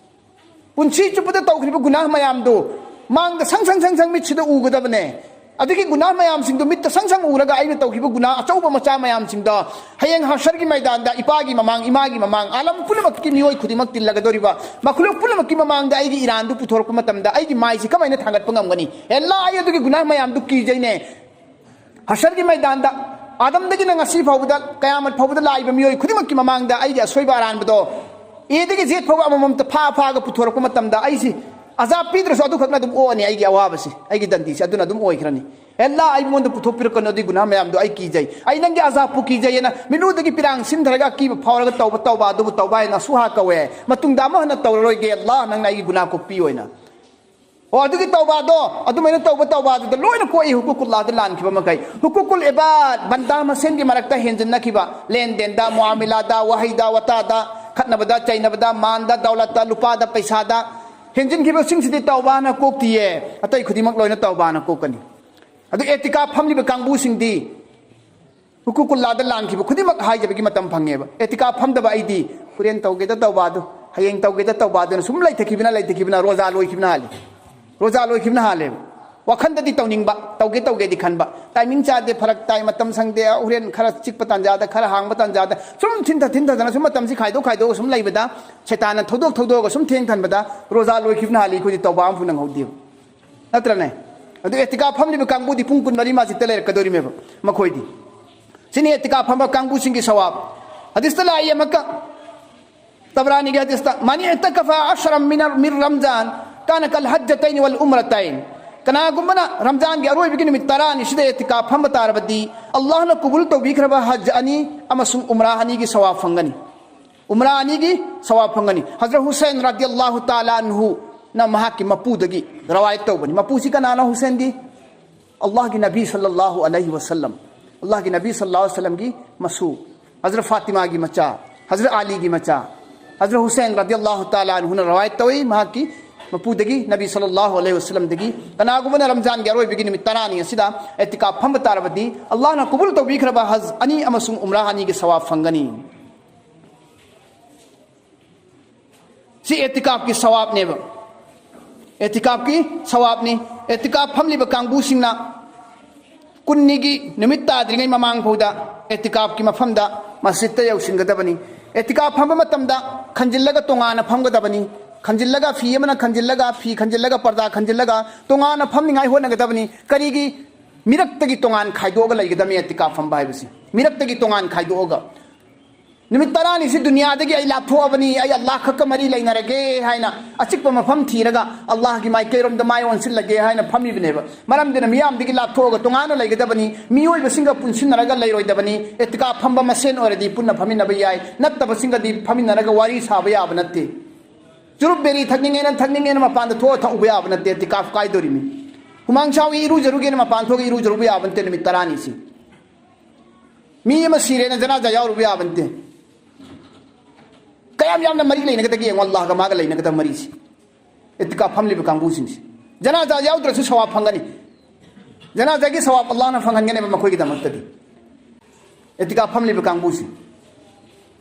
ꯄꯨꯟꯁꯤ ꯆꯨꯞꯄꯗ ꯇꯧꯈ꯭ꯔꯤꯕ ꯒꯨꯅꯥꯍ ꯃꯌꯥꯝꯗꯨ ꯃꯥꯡꯗ ꯁꯪ ꯁꯪ ꯁꯪ ꯁꯪ ꯃꯤꯠꯁꯤꯗ ꯎꯒꯗꯕꯅꯦ꯫ ꯑꯗꯨꯒꯤ ꯒꯨꯅꯥꯍ ꯃꯌꯥꯝꯁꯤꯡꯗꯨ ꯃꯤꯠꯇ ꯁꯪ ꯁꯪ ꯎꯔꯒ ꯑꯩꯅ ꯇꯧꯈꯤꯕ ꯒꯨꯅꯥꯍ ꯑꯆꯧꯕ ꯃꯆꯥ ꯃꯌꯥꯝꯁꯤꯡꯗꯣ ꯍꯌꯦꯡ ꯍꯁꯔꯒꯤ ꯃꯩꯗꯥꯟꯗ ꯏꯄꯥꯒꯤ ꯃꯃꯥꯡ, ꯏꯃꯥꯒꯤ ꯃꯃꯥꯡ, ꯑꯥꯂꯝ ꯄꯨꯝꯅꯃꯛꯀꯤ ꯃꯤꯑꯣꯏ ꯈꯨꯗꯤꯡꯃꯛ ꯇꯤꯜꯂꯒꯗꯧꯔꯤꯕ ꯃꯈꯨꯂꯨꯛ ꯄꯨꯝꯅꯃꯛꯀꯤ ꯃꯃꯥꯡꯗ ꯑꯩꯒꯤ ꯏꯔꯥꯟꯗꯨ ꯄꯨꯊꯣꯔꯛꯄ ꯃꯇꯝꯗ ꯑꯩꯒꯤ ꯃꯥꯏꯁꯤ ꯀꯃꯥꯏꯅ ꯊꯥꯡꯒꯠꯄ ꯉꯝꯒꯅꯤ? ꯑꯦ ꯑꯜꯂꯥ, ꯑꯩ ꯑꯗꯨꯒꯤ ꯒꯨꯅꯥꯍ ꯃꯌꯥꯝꯗꯨ ꯀꯤꯖꯩꯅꯦ꯫ ꯍꯁꯔꯒꯤ ꯃꯩꯗꯥꯟꯗ ꯑꯥꯗꯝꯗꯒꯤꯅ ꯉꯁꯤ ꯐꯥꯎꯕꯗ, ꯀꯌꯥꯃꯠ ꯐꯥꯎꯕꯗ ꯂꯥꯛꯏꯕ ꯃꯤꯑꯣꯏ ꯈꯨꯗꯤꯡꯃꯛꯀꯤ ꯃꯃꯥꯡꯗ ꯑꯩꯒꯤ ꯑꯁꯣꯏꯕ ꯑꯔꯥꯟꯕꯗꯣ ꯑꯦꯗꯒꯤ ꯖꯦꯠ ꯐꯥꯎꯕ ꯑꯃꯃꯝꯇ ꯐꯥ ꯐꯥꯒ ꯄꯨꯊꯣꯔꯛꯄ ꯃꯇꯝꯗ ꯑꯩꯁꯤ ꯑꯖꯥꯕ ꯄꯤꯗ꯭ꯔꯁꯨ ꯑꯗꯨꯈꯛꯅ ꯑꯗꯨꯝ ꯑꯣꯛꯑꯅꯤ ꯑꯩꯒꯤ ꯑꯋꯥꯕꯁꯤ, ꯑꯩꯒꯤ ꯗꯟꯗꯤꯁꯤ ꯑꯗꯨꯅ ꯑꯗꯨꯝ ꯑꯣꯏꯈ꯭ꯔꯅꯤ꯫ ꯑꯦ ꯑꯜꯂꯥ, ꯑꯩꯉꯣꯟꯗ ꯄꯨꯊꯣꯛꯄꯤꯔꯛꯀꯅꯨ ꯑꯗꯨꯒꯤ ꯒꯨꯅꯥꯍ ꯃꯌꯥꯝꯗꯣ, ꯑꯩ ꯀꯤꯖꯩ, ꯑꯩ ꯅꯪꯒꯤ ꯑꯖꯥꯕꯄꯨ ꯀꯤꯖꯩ ꯍꯥꯏꯅ ꯃꯤꯠꯂꯨꯗꯒꯤ ꯄꯤꯔꯥꯡ ꯁꯤꯟꯊꯔꯒ ꯑꯀꯤꯕ ꯐꯥꯎꯔꯒ ꯇꯧꯕ ꯇꯧꯕꯥ ꯑꯗꯨꯕꯨ ꯇꯧꯕꯥ ꯍꯥꯏꯅ ꯁꯨꯍꯥ ꯀꯧꯋꯦ꯫ ꯃꯇꯨꯡꯗ ꯑꯃꯨꯛ ꯍꯟꯅ ꯇꯧꯔꯔꯣꯏꯒꯦ ꯑꯜꯂꯥ, ꯅꯪꯅ ꯑꯩꯒꯤ ꯒꯨꯅꯥꯍ ꯀꯣꯛꯄꯤꯌꯨ ꯍꯥꯏꯅ꯫ ꯑꯣ, ꯑꯗꯨꯒꯤ ꯇꯧꯕꯥꯗꯣ, ꯑꯗꯨꯃꯥꯏꯅ ꯇꯧꯕ ꯇꯧꯕꯥꯗꯨꯗ ꯂꯣꯏꯅ ꯀꯣꯛꯏ ꯍꯨꯀꯨꯀꯨꯜꯂꯥꯗ ꯂꯥꯟꯈꯤꯕ ꯃꯈꯩ꯫ ꯍꯨꯀꯨꯀꯨꯜ ꯏꯕꯥꯗ, ꯕꯟꯗꯥ ꯃꯁꯦꯟꯒꯤ ꯃꯔꯛꯇ ꯍꯦꯟꯖꯤꯟꯅꯈꯤꯕ, ꯂꯦꯟꯗꯦꯟꯗ, ꯃꯨꯑꯥꯃꯤꯂꯥꯗ, ꯋꯥꯍꯩꯗ, ꯋꯥꯇꯥꯗ, ꯈꯠꯅꯕꯗ, ꯆꯩꯅꯕꯗ, ꯃꯥꯟꯗ, ꯗꯧꯂꯠꯇ, ꯂꯨꯄꯥꯗ, ꯄꯩꯁꯥꯗ ꯍꯦꯟꯖꯤꯟꯈꯤꯕꯁꯤꯡꯁꯤꯗꯤ ꯇꯧꯕꯥꯅ ꯀꯣꯛꯇꯤꯌꯦ, ꯑꯇꯩ ꯈꯨꯗꯤꯡꯃꯛ ꯂꯣꯏꯅ ꯇꯧꯕꯥꯅ ꯀꯣꯛꯀꯅꯤ꯫ ꯑꯗꯨ ꯑꯦꯇꯤꯀꯥꯐ ꯐꯝꯂꯤꯕ ꯀꯥꯡꯕꯨꯁꯤꯡꯗꯤ ꯍꯨꯀꯨꯀꯨꯜꯂꯥꯗ ꯂꯥꯟꯈꯤꯕ ꯈꯨꯗꯤꯡꯃꯛ ꯍꯥꯏꯖꯕꯒꯤ ꯃꯇꯝ ꯐꯪꯉꯦꯕ꯫ ꯑꯦꯇꯤꯀꯥꯐ ꯐꯝꯗꯕ ꯑꯩꯗꯤ ꯍꯣꯔꯦꯟ ꯇꯧꯒꯦꯗ ꯇꯧꯕꯥꯗꯨ, ꯍꯌꯦꯡ ꯇꯧꯒꯦꯗ ꯇꯧꯕꯥꯗꯨꯅ ꯁꯨꯝ ꯂꯩꯊꯈꯤꯕꯅ, ꯂꯩꯊꯈꯤꯕꯅ ꯔꯣꯖꯥ ꯂꯣꯏꯈꯤꯕꯅ ꯍꯥꯜꯂꯤ꯫ ꯔꯣꯖꯥ ꯂꯣꯏꯈꯤꯕꯅ ꯍꯥꯜꯂꯦꯕ꯫ ꯋꯥꯈꯟꯗꯗꯤ ꯇꯧꯅꯤꯡꯕ, ꯇꯧꯒꯦ ꯇꯧꯒꯦꯗꯤ ꯈꯟꯕ, ꯇꯥꯏꯃꯤꯡ ꯆꯥꯗꯦ, ꯐꯔꯛ ꯇꯥꯏ, ꯃꯇꯝ ꯁꯪꯗꯦ, ꯍꯣꯔꯦꯟ ꯈꯔ ꯆꯤꯛꯄ ꯇꯥꯟꯖꯥꯗ, ꯈꯔ ꯍꯥꯡꯕ ꯇꯥꯟꯖꯥꯗ ꯁꯨꯝ ꯊꯤꯟꯊ ꯊꯤꯟꯊꯗꯅ ꯁꯨꯝ ꯃꯇꯝꯁꯤ ꯈꯥꯏꯗꯣꯛ ꯈꯥꯏꯗꯣꯛꯑꯒ ꯁꯨꯝ ꯂꯩꯕꯗ ꯁꯩꯇꯥꯟꯅ ꯊꯧꯗꯣꯛ ꯊꯧꯗꯣꯛꯑꯒ ꯁꯨꯝ ꯊꯦꯡꯊꯟꯕꯗ ꯔꯣꯖꯥ ꯂꯣꯏꯈꯤꯕꯅ ꯍꯥꯜꯂꯤ, ꯑꯩꯈꯣꯏꯗꯤ ꯇꯧꯕꯥ ꯑꯃꯐꯥꯎ ꯅꯪꯍꯧꯗꯦꯕ꯫ ꯅꯠꯇ꯭ꯔꯅꯦ? ꯑꯗꯨ ꯑꯦꯇꯤꯀꯥꯐ ꯐꯝꯂꯤꯕ ꯀꯥꯡꯕꯨꯗꯤ ꯄꯨꯡ ꯀꯨꯟꯃꯔꯤ ꯃꯁꯖꯤꯗꯇ ꯂꯩꯔꯛꯀꯗꯧꯔꯤꯃꯦꯕ ꯃꯈꯣꯏꯗꯤ꯫ ꯁꯤꯅꯤ ꯑꯦꯇꯤꯀꯥꯐ ꯐꯝꯕ ꯀꯥꯡꯕꯨꯁꯤꯡꯒꯤ ꯁꯋꯥꯕ꯫ ꯍꯗꯤꯁꯇ ꯂꯥꯛꯏ ꯑꯃꯨꯛꯀ, ꯇꯕꯔꯥꯅꯤꯒꯤ ꯍꯗꯤꯁꯇ, "ꯃꯅꯤ ꯑꯦꯇꯀꯐ ꯑꯁꯔꯝ ꯃꯤꯅ ꯃꯤꯔ ꯔꯝꯖꯥꯟ ꯀꯥꯅ ꯀꯜ ꯍꯖ꯭ꯖꯇꯩꯅꯤ ꯋꯜ ꯎꯝꯔꯇꯩꯟ, ꯀꯅꯥꯒꯨꯝꯕꯅ ꯔꯝꯖꯥꯟꯒꯤ ꯑꯔꯣꯏꯕꯒꯤ ꯅꯨꯃꯤꯠ ꯇꯔꯥꯅꯤ ꯁꯤꯗ ꯑꯦꯇꯤꯀꯥꯐ ꯐꯝꯕ ꯇꯥꯔꯕꯗꯤ, ꯑꯜꯂꯥꯍꯅ ꯀꯕꯨꯜ ꯇꯧꯕꯤꯈ꯭ꯔꯕ ꯍꯖ ꯑꯅꯤ ꯑꯃꯁꯨꯡ ꯎꯝꯔꯥ ꯑꯅꯤꯒꯤ ꯁꯋꯥꯕ ꯐꯪꯒꯅꯤ꯫ ꯎꯝꯔꯥ ꯑꯅꯤꯒꯤ ꯁꯋꯥꯕ ꯐꯪꯒꯅꯤ꯫ ꯍꯖꯔꯠ ꯍꯨꯁꯦꯟ ꯔꯗꯤꯌꯜꯂꯥꯍꯨ ꯇꯥꯂꯥ ꯑꯟꯍꯨꯅ ꯃꯍꯥꯛꯀꯤ ꯃꯄꯨꯗꯒꯤ ꯔꯋꯥꯌꯠ ꯇꯧꯕꯅꯤ꯫ ꯃꯄꯨꯁꯤ ꯀꯅꯥꯅꯣ ꯍꯨꯁꯦꯟꯒꯤ? ꯑꯜꯂꯥꯍꯒꯤ ꯅꯕꯤ ꯁꯜꯂꯜꯂꯥꯍꯨ ꯑꯂꯩꯍꯤ ꯋꯁꯜꯂꯝ꯫ ꯑꯜꯂꯥꯍꯒꯤ ꯅꯕꯤ ꯁꯜꯂꯜꯂꯥꯍꯨ ꯑꯂꯩꯍꯤ ꯋꯁꯜꯂꯝꯒꯤ ꯃꯁꯨ, ꯍꯖꯔꯠ ꯐꯥꯇꯤꯃꯥꯒꯤ ꯃꯆꯥ, ꯍꯖꯔꯠ ꯑꯂꯤꯒꯤ ꯃꯆꯥ, ꯍꯖꯔꯠ ꯍꯨꯁꯦꯟ ꯔꯗꯤꯌꯜꯂꯥꯍꯨ ꯇꯥꯂꯥ ꯑꯟꯍꯨꯅ ꯔꯋꯥꯌꯠ ꯇꯧꯏ, ꯃꯍꯥꯛꯀꯤ ꯃꯄꯨꯗꯒꯤ, ꯅꯕꯤ ꯁꯜꯂꯜꯂꯥꯍꯨ ꯑꯂꯩꯍꯤ ꯋꯁꯜꯂꯝꯗꯒꯤ꯫ ꯀꯅꯥꯒꯨꯝꯕꯅ ꯔꯝꯖꯥꯟꯒꯤ ꯑꯔꯣꯏꯕꯒꯤ ꯅꯨꯃꯤꯠ ꯇꯔꯥꯅꯤ ꯑꯁꯤꯗ ꯑꯦꯇꯤꯀꯥꯐ ꯐꯝꯕ ꯇꯥꯔꯕꯗꯤ, ꯑꯜꯂꯥꯍꯅ ꯀꯕꯨꯜ ꯇꯧꯕꯤꯈ꯭ꯔꯕ ꯍꯖ ꯑꯅꯤ ꯑꯃꯁꯨꯡ ꯎꯝꯔꯥ ꯑꯅꯤꯒꯤ ꯁꯋꯥꯕ ꯐꯪꯒꯅꯤ꯫ ꯁꯤ ꯑꯦꯇꯤꯀꯥꯐꯀꯤ ꯁꯋꯥꯕꯅꯦꯕ꯫ ꯑꯦꯇꯤꯀꯥꯐꯀꯤ ꯁꯋꯥꯕꯅꯤ꯫ ꯑꯦꯇꯤꯀꯥꯐ ꯐꯝꯂꯤꯕ ꯀꯥꯡꯕꯨꯁꯤꯡꯅ ꯀꯨꯟꯅꯤꯒꯤ ꯅꯨꯃꯤꯠ ꯇꯥꯗ꯭ꯔꯤꯉꯩ ꯃꯃꯥꯡ ꯐꯥꯎꯗ ꯑꯦꯇꯤꯀꯥꯐꯀꯤ ꯃꯐꯝꯗ, ꯃꯁꯖꯤꯠꯇ ꯌꯧꯁꯤꯟꯒꯗꯕꯅꯤ꯫ ꯑꯦꯇꯤꯀꯥꯐ ꯐꯝꯕ ꯃꯇꯝꯗ ꯈꯟꯖꯤꯜꯂꯒ ꯇꯣꯉꯥꯟꯅ ꯐꯝꯒꯗꯕꯅꯤ꯫ ꯈꯟꯖꯤꯜꯂꯒ, ꯐꯤ ꯑꯃꯅ ꯈꯟꯖꯤꯜꯂꯒ, ꯐꯤ ꯈꯟꯖꯤꯜꯂꯒ, ꯄꯔꯗꯥ ꯈꯟꯖꯤꯜꯂꯒ ꯇꯣꯉꯥꯟꯅ ꯐꯝꯅꯤꯡꯉꯥꯏ ꯍꯣꯠꯅꯒꯗꯕꯅꯤ꯫ ꯀꯔꯤꯒꯤ? ꯃꯤꯔꯛꯇꯒꯤ ꯇꯣꯉꯥꯟ ꯈꯥꯏꯗꯣꯛꯑꯒ ꯂꯩꯒꯗꯕꯅꯤ ꯑꯦꯇꯤꯀꯥꯐ ꯐꯝꯕ ꯍꯥꯏꯕꯁꯤ꯫ ꯃꯤꯔꯛꯇꯒꯤ ꯇꯣꯉꯥꯟ ꯈꯥꯏꯗꯣꯛꯑꯒ, ꯅꯨꯃꯤꯠ ꯇꯔꯥꯅꯤꯁꯤ ꯗꯨꯅꯤꯌꯥꯗꯒꯤ ꯑꯩ ꯂꯥꯞꯊꯣꯛꯑꯕꯅꯤ, ꯑꯩ ꯑꯜꯂꯥꯍ ꯈꯛꯀ ꯃꯔꯤ ꯂꯩꯅꯔꯒꯦ ꯍꯥꯏꯅ ꯑꯆꯤꯛꯄ ꯃꯐꯝ ꯊꯤꯔꯒ ꯑꯜꯂꯥꯍꯒꯤ ꯃꯥꯏꯀꯩꯔꯣꯝꯗ ꯃꯥꯏ ꯑꯣꯟꯁꯤꯜꯂꯒꯦ ꯍꯥꯏꯅ ꯐꯝꯃꯤꯕꯅꯦꯕ꯫ ꯃꯔꯝꯗꯨꯅ ꯃꯤꯌꯥꯝꯗꯒꯤ ꯂꯥꯞꯊꯣꯛꯑꯒ ꯇꯣꯉꯥꯟꯅ ꯂꯩꯒꯗꯕꯅꯤ, ꯃꯤꯑꯣꯏꯕꯁꯤꯡꯒ ꯄꯨꯟꯁꯤꯟꯅꯔꯒ ꯂꯩꯔꯣꯏꯗꯕꯅꯤ꯫ ꯑꯦꯇꯤꯀꯥꯐ ꯐꯝꯕ ꯃꯁꯦꯟ ꯑꯣꯏꯔꯗꯤ ꯄꯨꯟꯅ ꯐꯝꯃꯤꯟꯅꯕ ꯌꯥꯏ, ꯅꯠꯇꯕꯁꯤꯡꯒꯗꯤ ꯐꯝꯃꯤꯟꯅꯔꯒ ꯋꯥꯔꯤ ꯁꯥꯕ ꯌꯥꯕ ꯅꯠꯇꯦ꯫ ꯆꯨꯔꯨꯞ ꯕꯦꯔꯤ ꯊꯛꯅꯤꯡꯉꯦꯅ, ꯊꯛꯅꯤꯡꯉꯦꯅ ꯃꯄꯥꯟꯗ ꯊꯣꯛꯑ ꯊꯛꯎꯕ ꯌꯥꯕ ꯅꯠꯇꯦ, ꯑꯦꯇꯤꯀꯥꯐ ꯀꯥꯏꯗꯣꯔꯤꯃꯤ꯫ ꯍꯨꯃꯥꯡ ꯁꯥꯎꯏ, ꯏꯔꯨꯖꯔꯨꯒꯦꯅ ꯃꯄꯥꯟ ꯊꯣꯛꯑꯒ ꯏꯔꯨꯖꯔꯨꯕ ꯌꯥꯕ ꯅꯠꯇꯦ ꯅꯨꯃꯤꯠ ꯇꯔꯥꯅꯤꯁꯤ꯫ ꯃꯤ ꯑꯃ ꯁꯤꯔꯦꯅ ꯖꯅꯥꯖꯥ ꯌꯥꯎꯔꯨꯕ ꯌꯥꯕ ꯅꯠꯇꯦ꯫ ꯀꯌꯥꯝ ꯌꯥꯝꯅ ꯃꯔꯤ ꯂꯩꯅꯒꯗꯒꯦ ꯌꯦꯡꯉꯣ, ꯑꯜꯂꯥꯍꯒ ꯃꯥꯒ ꯂꯩꯅꯒꯗꯕ ꯃꯔꯤꯁꯤ꯫ ꯑꯦꯇꯤꯀꯥꯐ ꯐꯝꯂꯤꯕ ꯀꯥꯡꯕꯨꯁꯤꯡꯁꯤ, ꯖꯅꯥꯖꯥ ꯌꯥꯎꯗ꯭ꯔꯁꯨ ꯁꯋꯥꯕ ꯐꯪꯒꯅꯤ꯫ ꯖꯅꯥꯖꯥꯒꯤ ꯁꯋꯥꯕ ꯑꯜꯂꯥꯍꯅ ꯐꯪꯍꯟꯒꯅꯦꯕ ꯃꯈꯣꯏꯒꯤꯗꯃꯛꯇꯗꯤ꯫ ꯑꯦꯇꯤꯀꯥꯐ ꯐꯝꯂꯤꯕ ꯀꯥꯡꯕꯨꯁꯤ꯫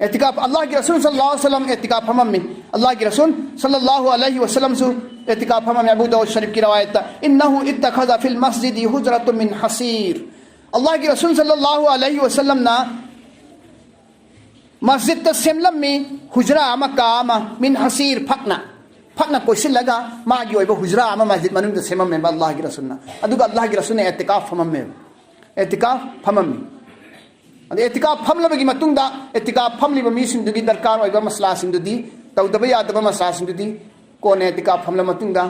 ꯑꯦꯇꯤꯀꯥꯐ, ꯑꯜꯂꯥꯍꯒꯤ ꯔꯁꯨꯜ ꯁꯜꯂꯜꯂꯥꯍꯨ ꯑꯂꯩꯍꯤ ꯋꯁꯜꯂꯝ ꯑꯦꯇꯤꯀꯥꯐ ꯐꯝꯃꯝꯃꯤ꯫ ꯑꯜꯂꯥꯍꯒꯤ ꯔꯁꯨꯜ ꯁꯜꯂꯜꯂꯥꯍꯨ ꯑꯂꯩꯍꯤ ꯋꯁꯜꯂꯝꯁꯨ ꯑꯦꯇꯤꯀꯥꯐ ꯐꯝꯃꯝꯃꯤ꯫ ꯑꯕꯨ ꯗꯥꯎꯗ ꯁꯔꯤꯐꯀꯤ ꯔꯋꯥꯌꯠꯇ, "ꯏꯟꯅꯍꯨ ꯏꯠꯇꯈꯥꯖ ꯐꯤꯜ ꯃꯁꯖꯤꯗꯤ ꯍꯨꯖꯔꯥꯇꯨꯝ ꯃꯤꯟ ꯍꯁꯤꯔ"꯫ ꯑꯜꯂꯥꯍꯒꯤ ꯔꯁꯨꯜ ꯁꯜꯂꯜꯂꯥꯍꯨ ꯑꯂꯩꯍꯤ ꯋꯁꯜꯂꯝꯅ ꯃꯁꯖꯤꯗꯇ ꯁꯦꯝꯂꯝꯃꯤ ꯍꯨꯖꯔꯥ ꯑꯃ, ꯀꯥ ꯑꯃ, ꯃꯤꯟ ꯍꯁꯤꯔ, ꯐꯛꯅ, ꯐꯛꯅ ꯀꯣꯏꯁꯤꯜꯂꯒ ꯃꯥꯒꯤ ꯑꯣꯏꯕ ꯍꯨꯖꯔꯥ ꯑꯃ ꯃꯁꯖꯤꯗ ꯃꯅꯨꯡꯗ ꯁꯦꯝꯃꯝꯃꯦꯕ ꯑꯜꯂꯥꯍꯒꯤ ꯔꯁꯨꯜꯅ꯫ ꯑꯗꯨꯒ ꯑꯜꯂꯥꯍꯒꯤ ꯔꯁꯨꯜꯅ ꯑꯦꯇꯤꯀꯥꯐ ꯐꯝꯃꯝꯃꯦꯕ꯫ ꯑꯦꯇꯤꯀꯥꯐ ꯐꯝꯃꯝꯃꯤ꯫ ꯑꯗ ꯑꯦꯇꯤꯀꯥꯐ ꯐꯝꯂꯕꯒꯤ ꯃꯇꯨꯡꯗ, ꯑꯦꯇꯤꯀꯥꯐ ꯐꯝꯂꯤꯕ ꯃꯤꯁꯤꯡꯗꯨꯒꯤ ꯗꯔꯀꯥꯔ ꯑꯣꯏꯕ ꯃꯁꯂꯥꯁꯤꯡꯗꯨꯗꯤ, ꯇꯧꯗꯕ ꯌꯥꯗꯕ ꯃꯁꯂꯥꯁꯤꯡꯗꯨꯗꯤ ꯀꯣꯟꯅ ꯑꯦꯇꯤꯀꯥꯐ ꯐꯝꯂ ꯃꯇꯨꯡꯗ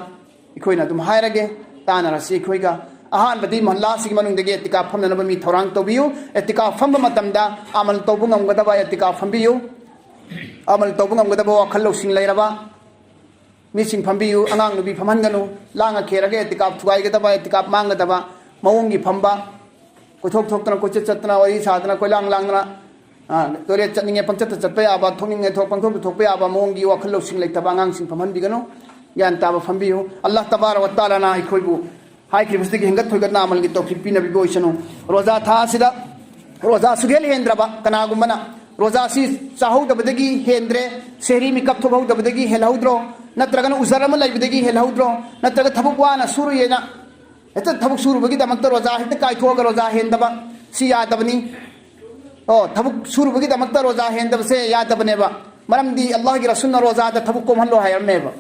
ꯑꯩꯈꯣꯏꯅ ꯑꯗꯨꯝ ꯍꯥꯏꯔꯒꯦ꯫ ꯇꯥꯟꯅꯔꯁꯤ ꯑꯩꯈꯣꯏꯒ꯫ ꯑꯍꯥꯟꯕꯗꯤ ꯃꯍꯜꯂꯥꯁꯤꯒꯤ ꯃꯅꯨꯡꯗꯒꯤ ꯑꯦꯇꯤꯀꯥꯞ ꯐꯝꯅꯅꯕ ꯃꯤ ꯊꯧꯔꯥꯡ ꯇꯧꯕꯤꯌꯨ꯫ ꯑꯦꯇꯤꯀꯥꯞ ꯐꯝꯕ ꯃꯇꯝꯗ ꯑꯃꯜ ꯇꯧꯕ ꯉꯝꯒꯗꯕ ꯑꯦꯇꯤꯀꯥꯞ ꯐꯝꯕꯤꯌꯨ꯫ ꯑꯃꯜ ꯇꯧꯕ ꯉꯝꯒꯗꯕ ꯋꯥꯈꯜ ꯂꯧꯁꯤꯡ ꯂꯩꯔꯕ ꯃꯤꯁꯤꯡ ꯐꯝꯕꯤꯌꯨ꯫ ꯑꯉꯥꯡ ꯅꯨꯄꯤ ꯐꯝꯍꯟꯒꯅꯨ꯫ ꯂꯥꯡꯉ ꯈꯦꯔꯒ ꯑꯦꯇꯤꯀꯥꯞ ꯊꯨꯒꯥꯏꯒꯗꯕ, ꯑꯦꯇꯤꯀꯥꯞ ꯃꯥꯡꯒꯗꯕ ꯃꯑꯣꯡꯒꯤ ꯐꯝꯕ, ꯀꯣꯏꯊꯣꯛ ꯊꯣꯛꯇꯅ, ꯀꯣꯏꯆꯠ ꯆꯠꯇꯅ, ꯋꯥꯔꯤ ꯁꯥꯗꯅ, ꯀꯣꯏꯂꯥꯡ ꯂꯥꯡꯗꯅ, ꯑ, ꯇꯣꯏꯂꯦꯠ ꯆꯠꯅꯤꯡꯉꯦ ꯄꯪꯆꯠꯇ ꯆꯠꯄ ꯌꯥꯕ, ꯊꯣꯛꯅꯤꯡꯉꯦ ꯊꯣꯛ, ꯄꯪꯊꯣꯛꯇ ꯊꯣꯛꯄ ꯌꯥꯕ ꯃꯑꯣꯡꯒꯤ ꯋꯥꯈꯜ ꯂꯧꯁꯤꯡ ꯂꯩꯇꯕ ꯑꯉꯥꯡꯁꯤꯡ ꯐꯝꯍꯟꯕꯤꯒꯅꯨ꯫ ꯒ꯭ꯌꯥꯟ ꯇꯥꯕ ꯐꯝꯕꯤꯌꯨ꯫ ꯑꯜꯂꯥꯍ ꯇꯕꯥꯔꯛ ꯋ ꯇꯥꯂꯥꯅ ꯑꯩꯈꯣꯏꯕꯨ ꯍꯥꯏꯈ꯭ꯔꯤꯕꯁꯤꯗꯒꯤ ꯍꯦꯟꯒꯠ ꯊꯣꯏꯒꯠꯅ ꯑꯃꯜꯒꯤ ꯇꯧꯐꯤꯛ ꯄꯤꯅꯕꯤꯕ ꯑꯣꯏꯁꯅꯨ꯫ ꯔꯣꯖꯥ ꯊꯥ ꯑꯁꯤꯗ ꯔꯣꯖꯥ ꯁꯨꯛꯍꯦꯜ ꯍꯦꯟꯗ꯭ꯔꯕ ꯀꯅꯥꯒꯨꯝꯕꯅ ꯔꯣꯖꯥꯁꯤ ꯆꯥꯍꯧꯗꯕꯗꯒꯤ ꯍꯦꯟꯗ꯭ꯔꯦ, ꯁꯦꯍꯔꯤ ꯃꯤꯀꯞ ꯊꯣꯛꯍꯧꯗꯕꯗꯒꯤ ꯍꯦꯜꯍꯧꯗ꯭ꯔꯣ, ꯅꯠꯇ꯭ꯔꯒꯅ ꯎꯖꯔ ꯑꯃ ꯂꯩꯕꯗꯒꯤ ꯍꯦꯜꯍꯧꯗ꯭ꯔꯣ, ꯅꯠꯇ꯭ꯔꯒ ꯊꯕꯛ ꯋꯥꯅ ꯁꯨꯔꯨꯏꯌꯦꯅ ꯍꯦꯛꯇ ꯊꯕꯛ ꯁꯨꯔꯨꯕꯒꯤꯗꯃꯛꯇ ꯔꯣꯖꯥ ꯍꯦꯛꯇ ꯀꯥꯏꯊꯣꯛꯑꯒ ꯔꯣꯖꯥ ꯍꯦꯟꯗꯕ, ꯁꯤ ꯌꯥꯗꯕꯅꯤ꯫ ꯑꯣ, ꯊꯕꯛ ꯁꯨꯔꯨꯕꯒꯤꯗꯃꯛꯇ ꯔꯣꯖꯥ ꯍꯦꯟꯗꯕꯁꯦ ꯌꯥꯗꯕꯅꯦꯕ꯫ ꯃꯔꯝꯗꯤ ꯑꯜꯂꯥꯍꯒꯤ ꯔꯁꯨꯜꯅ ꯔꯣꯖꯥꯗ ꯊꯕꯛ ꯀꯣꯝꯍꯜꯂꯣ ꯍꯥꯏꯔꯝꯃꯦꯕ꯫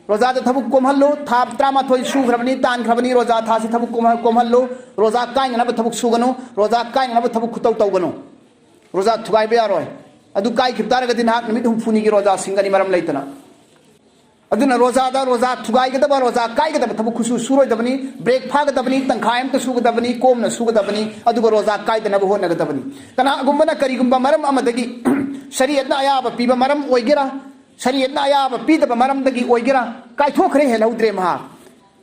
ꯔꯣꯖꯥꯗ ꯊꯕꯛ ꯀꯣꯝꯍꯜꯂꯨ, ꯊꯥ ꯇꯔꯥꯃꯥꯊꯣꯏ ꯁꯨꯈ꯭ꯔꯕꯅꯤ, ꯇꯥꯟꯈ꯭ꯔꯕꯅꯤ, ꯔꯣꯖꯥ ꯊꯥꯁꯤ ꯊꯕꯛ ꯀꯣꯝꯍ-, ꯀꯣꯝꯍꯜꯂꯨ꯫ ꯔꯣꯖꯥ ꯀꯥꯏꯅꯅꯕ ꯊꯕꯛ ꯁꯨꯒꯅꯨ, ꯔꯣꯖꯥ ꯀꯥꯏꯅꯅꯕ ꯊꯕꯛ ꯈꯨꯇꯧ ꯇꯧꯒꯅꯨ꯫ ꯔꯣꯖꯥ ꯊꯨꯒꯥꯏꯕ ꯌꯥꯔꯣꯏ꯫ ꯑꯗꯨ ꯀꯥꯏꯈꯤꯕ ꯇꯥꯔꯒꯗꯤ ꯅꯍꯥꯛ ꯅꯨꯃꯤꯠ ꯍꯨꯝꯐꯨꯅꯤꯒꯤ ꯔꯣꯖꯥ ꯁꯤꯡꯒꯅꯤ ꯃꯔꯝ ꯂꯩꯇꯅ꯫ ꯑꯗꯨꯅ ꯔꯣꯖꯥꯗ ꯔꯣꯖꯥ ꯊꯨꯒꯥꯏꯒꯗꯕ, ꯔꯣꯖꯥ ꯀꯥꯏꯒꯗꯕ ꯊꯕꯛ ꯈꯨꯠꯁꯨ ꯁꯨꯔꯣꯏꯗꯕꯅꯤ, ꯕ꯭ꯔꯦꯛ ꯐꯥꯒꯗꯕꯅꯤ, ꯇꯪꯈꯥꯏ ꯑꯃꯇ ꯁꯨꯒꯗꯕꯅꯤ, ꯀꯣꯝꯅ ꯁꯨꯒꯗꯕꯅꯤ, ꯑꯗꯨꯒ ꯔꯣꯖꯥ ꯀꯥꯏꯗꯅꯕ ꯍꯣꯠꯅꯒꯗꯕꯅꯤ꯫ ꯀꯅꯥꯒꯨꯝꯕꯅ ꯀꯔꯤꯒꯨꯝꯕ ꯃꯔꯝ ꯑꯃꯗꯒꯤ ꯁꯔꯤꯌꯠꯅ ꯑꯌꯥꯕ ꯄꯤꯕ ꯃꯔꯝ ꯑꯣꯏꯒꯦꯔꯥ, ꯁꯔꯤꯌꯠꯅ ꯑꯌꯥꯕ ꯄꯤꯗꯕ ꯃꯔꯝꯗꯒꯤ ꯑꯣꯏꯒꯦꯔꯥ, ꯀꯥꯏꯊꯣꯛꯈ꯭ꯔꯦ, ꯍꯦꯜꯍꯧꯗ꯭ꯔꯦ ꯃꯍꯥꯛ꯫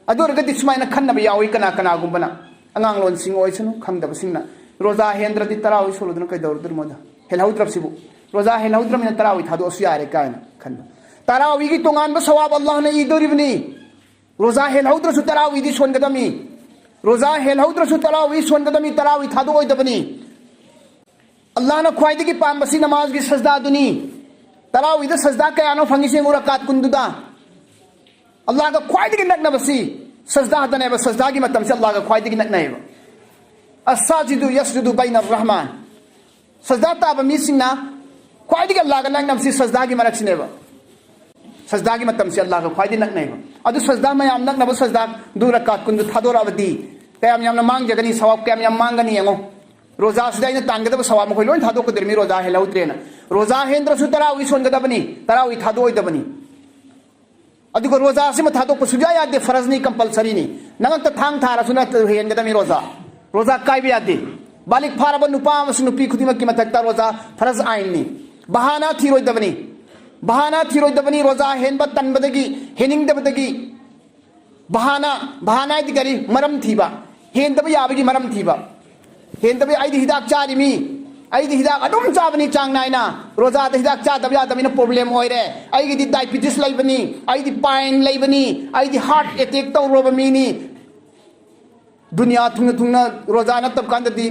ꯑꯗꯨ ꯑꯣꯏꯔꯒꯗꯤ ꯁꯨꯃꯥꯏꯅ ꯈꯟꯅꯕ ꯌꯥꯎꯏ ꯀꯅꯥ ꯀꯅꯥꯒꯨꯝꯕꯅ, ꯑꯉꯥꯡꯂꯣꯟꯁꯤꯡ ꯑꯣꯏꯁꯅꯨ, ꯈꯪꯗꯕꯁꯤꯡꯅ, "ꯔꯣꯖꯥ ꯍꯦꯟꯗ꯭ꯔꯗꯤ ꯇꯔꯥꯋꯤ ꯁꯣꯜꯂꯨꯗꯅ ꯀꯩꯗꯧꯔꯨꯗꯣꯏꯅꯣꯗ? ꯍꯦꯜꯍꯧꯗ꯭ꯔꯕꯁꯤꯕꯨ, ꯔꯣꯖꯥ ꯍꯦꯜꯍꯧꯗ꯭ꯔꯕꯅꯤꯅ ꯇꯔꯥꯋꯤ ꯊꯥꯗꯣꯛꯑꯁꯨ ꯌꯥꯔꯦ" ꯀꯥꯏꯅ ꯈꯟꯕ꯫ ꯇꯔꯥꯋꯤꯒꯤ ꯇꯣꯉꯥꯟꯕ ꯁꯋꯥꯕ ꯑꯜꯂꯥꯍꯅ ꯏꯗꯣꯔꯤꯕꯅꯤ꯫ ꯔꯣꯖꯥ ꯍꯦꯜꯍꯧꯗ꯭ꯔꯁꯨ ꯇꯔꯥꯋꯤꯗꯤ ꯁꯣꯟꯒꯗꯕꯅꯤ꯫ ꯔꯣꯖꯥ ꯍꯦꯜꯍꯧꯗ꯭ꯔꯁꯨ ꯇꯔꯥꯋꯤ ꯁꯣꯟꯒꯗꯕꯅꯤ, ꯇꯔꯥꯋꯤ ꯊꯥꯗꯣꯛꯑꯣꯏꯗꯕꯅꯤ꯫ ꯑꯜꯂꯥꯍꯅ ꯈ꯭ꯋꯥꯏꯗꯒꯤ ꯄꯥꯝꯕꯁꯤ ꯅꯃꯥꯖꯒꯤ ꯁꯖꯗꯥꯗꯨꯅꯤ꯫ ꯇꯔꯥꯋꯤꯗ ꯁꯖꯗꯥ ꯀꯌꯥꯅꯣ ꯐꯪꯉꯤꯁꯦ ꯌꯦꯡꯉꯨ, ꯔꯀꯥꯠ ꯀꯨꯟꯗꯨꯗ꯫ ꯑꯜꯂꯥꯍꯒ ꯈ꯭ꯋꯥꯏꯗꯒꯤ ꯅꯛꯅꯕꯁꯤ ꯁꯖꯗꯥꯗꯅꯦꯕ, ꯁꯖꯗꯥꯒꯤ ꯃꯇꯝꯁꯤ ꯑꯜꯂꯥꯍꯒ ꯈ꯭ꯋꯥꯏꯗꯒꯤ ꯅꯛꯅꯩꯌꯦꯕ꯫ "ꯑꯁꯁꯥꯖꯤꯗꯨ ꯌꯁꯖꯨꯗꯨ ꯕꯩꯅ ꯔꯍꯃꯥꯟ", ꯁꯖꯗꯥ ꯇꯥꯕ ꯃꯤꯁꯤꯡꯅ ꯈ꯭ꯋꯥꯏꯗꯒꯤ ꯑꯜꯂꯥꯍꯒ ꯅꯛꯅꯕꯁꯤ ꯁꯖꯗꯥꯒꯤ ꯃꯔꯛꯁꯤꯅꯦꯕ꯫ ꯁꯖꯗꯥꯒꯤ ꯃꯇꯝꯁꯤ ꯑꯜꯂꯥꯍꯒ ꯈ꯭ꯋꯥꯏꯗꯒꯤ ꯅꯛꯅꯩꯕ꯫ ꯑꯗꯨ ꯁꯖꯗꯥ ꯃꯌꯥꯝ ꯅꯛꯅꯕ ꯁꯖꯗꯥꯗꯨ ꯔꯀꯥꯠ ꯀꯨꯟꯗꯨ ꯊꯥꯗꯣꯔꯛꯑꯕꯗꯤ ꯀꯌꯥꯝ ꯌꯥꯝꯅ ꯃꯥꯡꯖꯒꯅꯤ, ꯁꯋꯥꯕ ꯀꯌꯥꯝ ꯌꯥꯝ ꯃꯥꯡꯒꯅꯤ ꯌꯦꯡꯉꯣ꯫ ꯔꯣꯖꯥꯁꯤꯗ ꯑꯩꯅ ꯇꯥꯟꯒꯗꯕ ꯁꯋꯥꯕ ꯃꯈꯣꯏ ꯂꯣꯏ ꯊꯥꯗꯣꯛꯀꯗꯧꯔꯤꯕꯅꯤ, ꯔꯣꯖꯥ ꯍꯦꯜꯍꯧꯗ꯭ꯔꯦꯅ꯫ ꯔꯣꯖꯥ ꯍꯦꯟꯗ꯭ꯔꯁꯨ ꯇꯔꯥꯋꯤ ꯁꯣꯟꯒꯗꯕꯅꯤ, ꯇꯔꯥꯋꯤ ꯊꯥꯗꯣꯛꯑꯣꯏꯗꯕꯅꯤ꯫ ꯑꯗꯨꯒ ꯔꯣꯖꯥꯁꯤꯃ ꯊꯥꯗꯣꯛꯄ ꯁꯨꯡꯌꯥ ꯌꯥꯗꯦ, ꯐꯔꯖꯅꯤ, ꯀꯝꯄꯜꯁꯔꯤꯅꯤ꯫ ꯅꯉꯛꯇ ꯊꯥꯡ ꯊꯥꯔꯁꯨ ꯅꯠꯇ ꯍꯦꯟꯒꯗꯕꯅꯤ ꯔꯣꯖꯥ꯫ ꯔꯣꯖꯥ ꯀꯥꯏꯕ ꯌꯥꯗꯦ꯫ ꯕꯥꯂꯤꯛ ꯐꯥꯔꯕ ꯅꯨꯄꯥ ꯑꯃꯁꯨꯡ ꯅꯨꯄꯤ ꯈꯨꯗꯤꯡꯃꯛꯀꯤ ꯃꯊꯛꯇ ꯔꯣꯖꯥ ꯐꯔꯖ ꯑꯥꯏꯟꯅꯤ꯫ ꯕꯍꯥꯅꯥ ꯊꯤꯔꯣꯏꯗꯕꯅꯤ꯫ ꯕꯍꯥꯅꯥ ꯊꯤꯔꯣꯏꯗꯕꯅꯤ꯫ ꯔꯣꯖꯥ ꯍꯦꯟꯕ ꯇꯟꯕꯗꯒꯤ, ꯍꯦꯟꯅꯤꯡꯗꯕꯗꯒꯤ꯫ ꯕꯍꯥꯅꯥ, ꯕꯍꯥꯅꯥ ꯍꯥꯏꯗꯤ ꯀꯔꯤ? ꯃꯔꯝ ꯊꯤꯕ꯫ ꯍꯦꯟꯗꯕ ꯌꯥꯕꯒꯤ ꯃꯔꯝ ꯊꯤꯕ꯫ ꯍꯦꯟꯗꯕ, ꯑꯩꯗꯤ ꯍꯤꯗꯥꯛ ꯆꯥꯔꯤꯃꯤ, ꯑꯩꯗꯤ ꯍꯤꯗꯥꯛ ꯑꯗꯨꯝ ꯆꯥꯕꯅꯤ ꯆꯥꯡ ꯅꯥꯏꯅ, ꯔꯣꯖꯥꯗ ꯍꯤꯗꯥꯛ ꯆꯥꯗꯕ ꯌꯥꯗꯕꯅꯤꯅ ꯄ꯭ꯔꯣꯕ꯭ꯂꯦꯝ ꯑꯣꯏꯔꯦ, ꯑꯩꯒꯤꯗꯤ ꯗꯥꯏꯕꯤꯇꯤꯁ ꯂꯩꯕꯅꯤ, ꯑꯩꯗꯤ ꯄꯥꯏꯟ ꯂꯩꯕꯅꯤ, ꯑꯩꯗꯤ ꯍꯥꯔꯠ ꯑꯦꯇꯦꯛ ꯇꯧꯔꯨꯔꯕ ꯃꯤꯅꯤ꯫ ꯗꯨꯅꯤꯌꯥ ꯊꯨꯡꯅ ꯊꯨꯡꯅ ꯔꯣꯖꯥ ꯅꯠꯇꯕ ꯀꯥꯟꯗꯗꯤ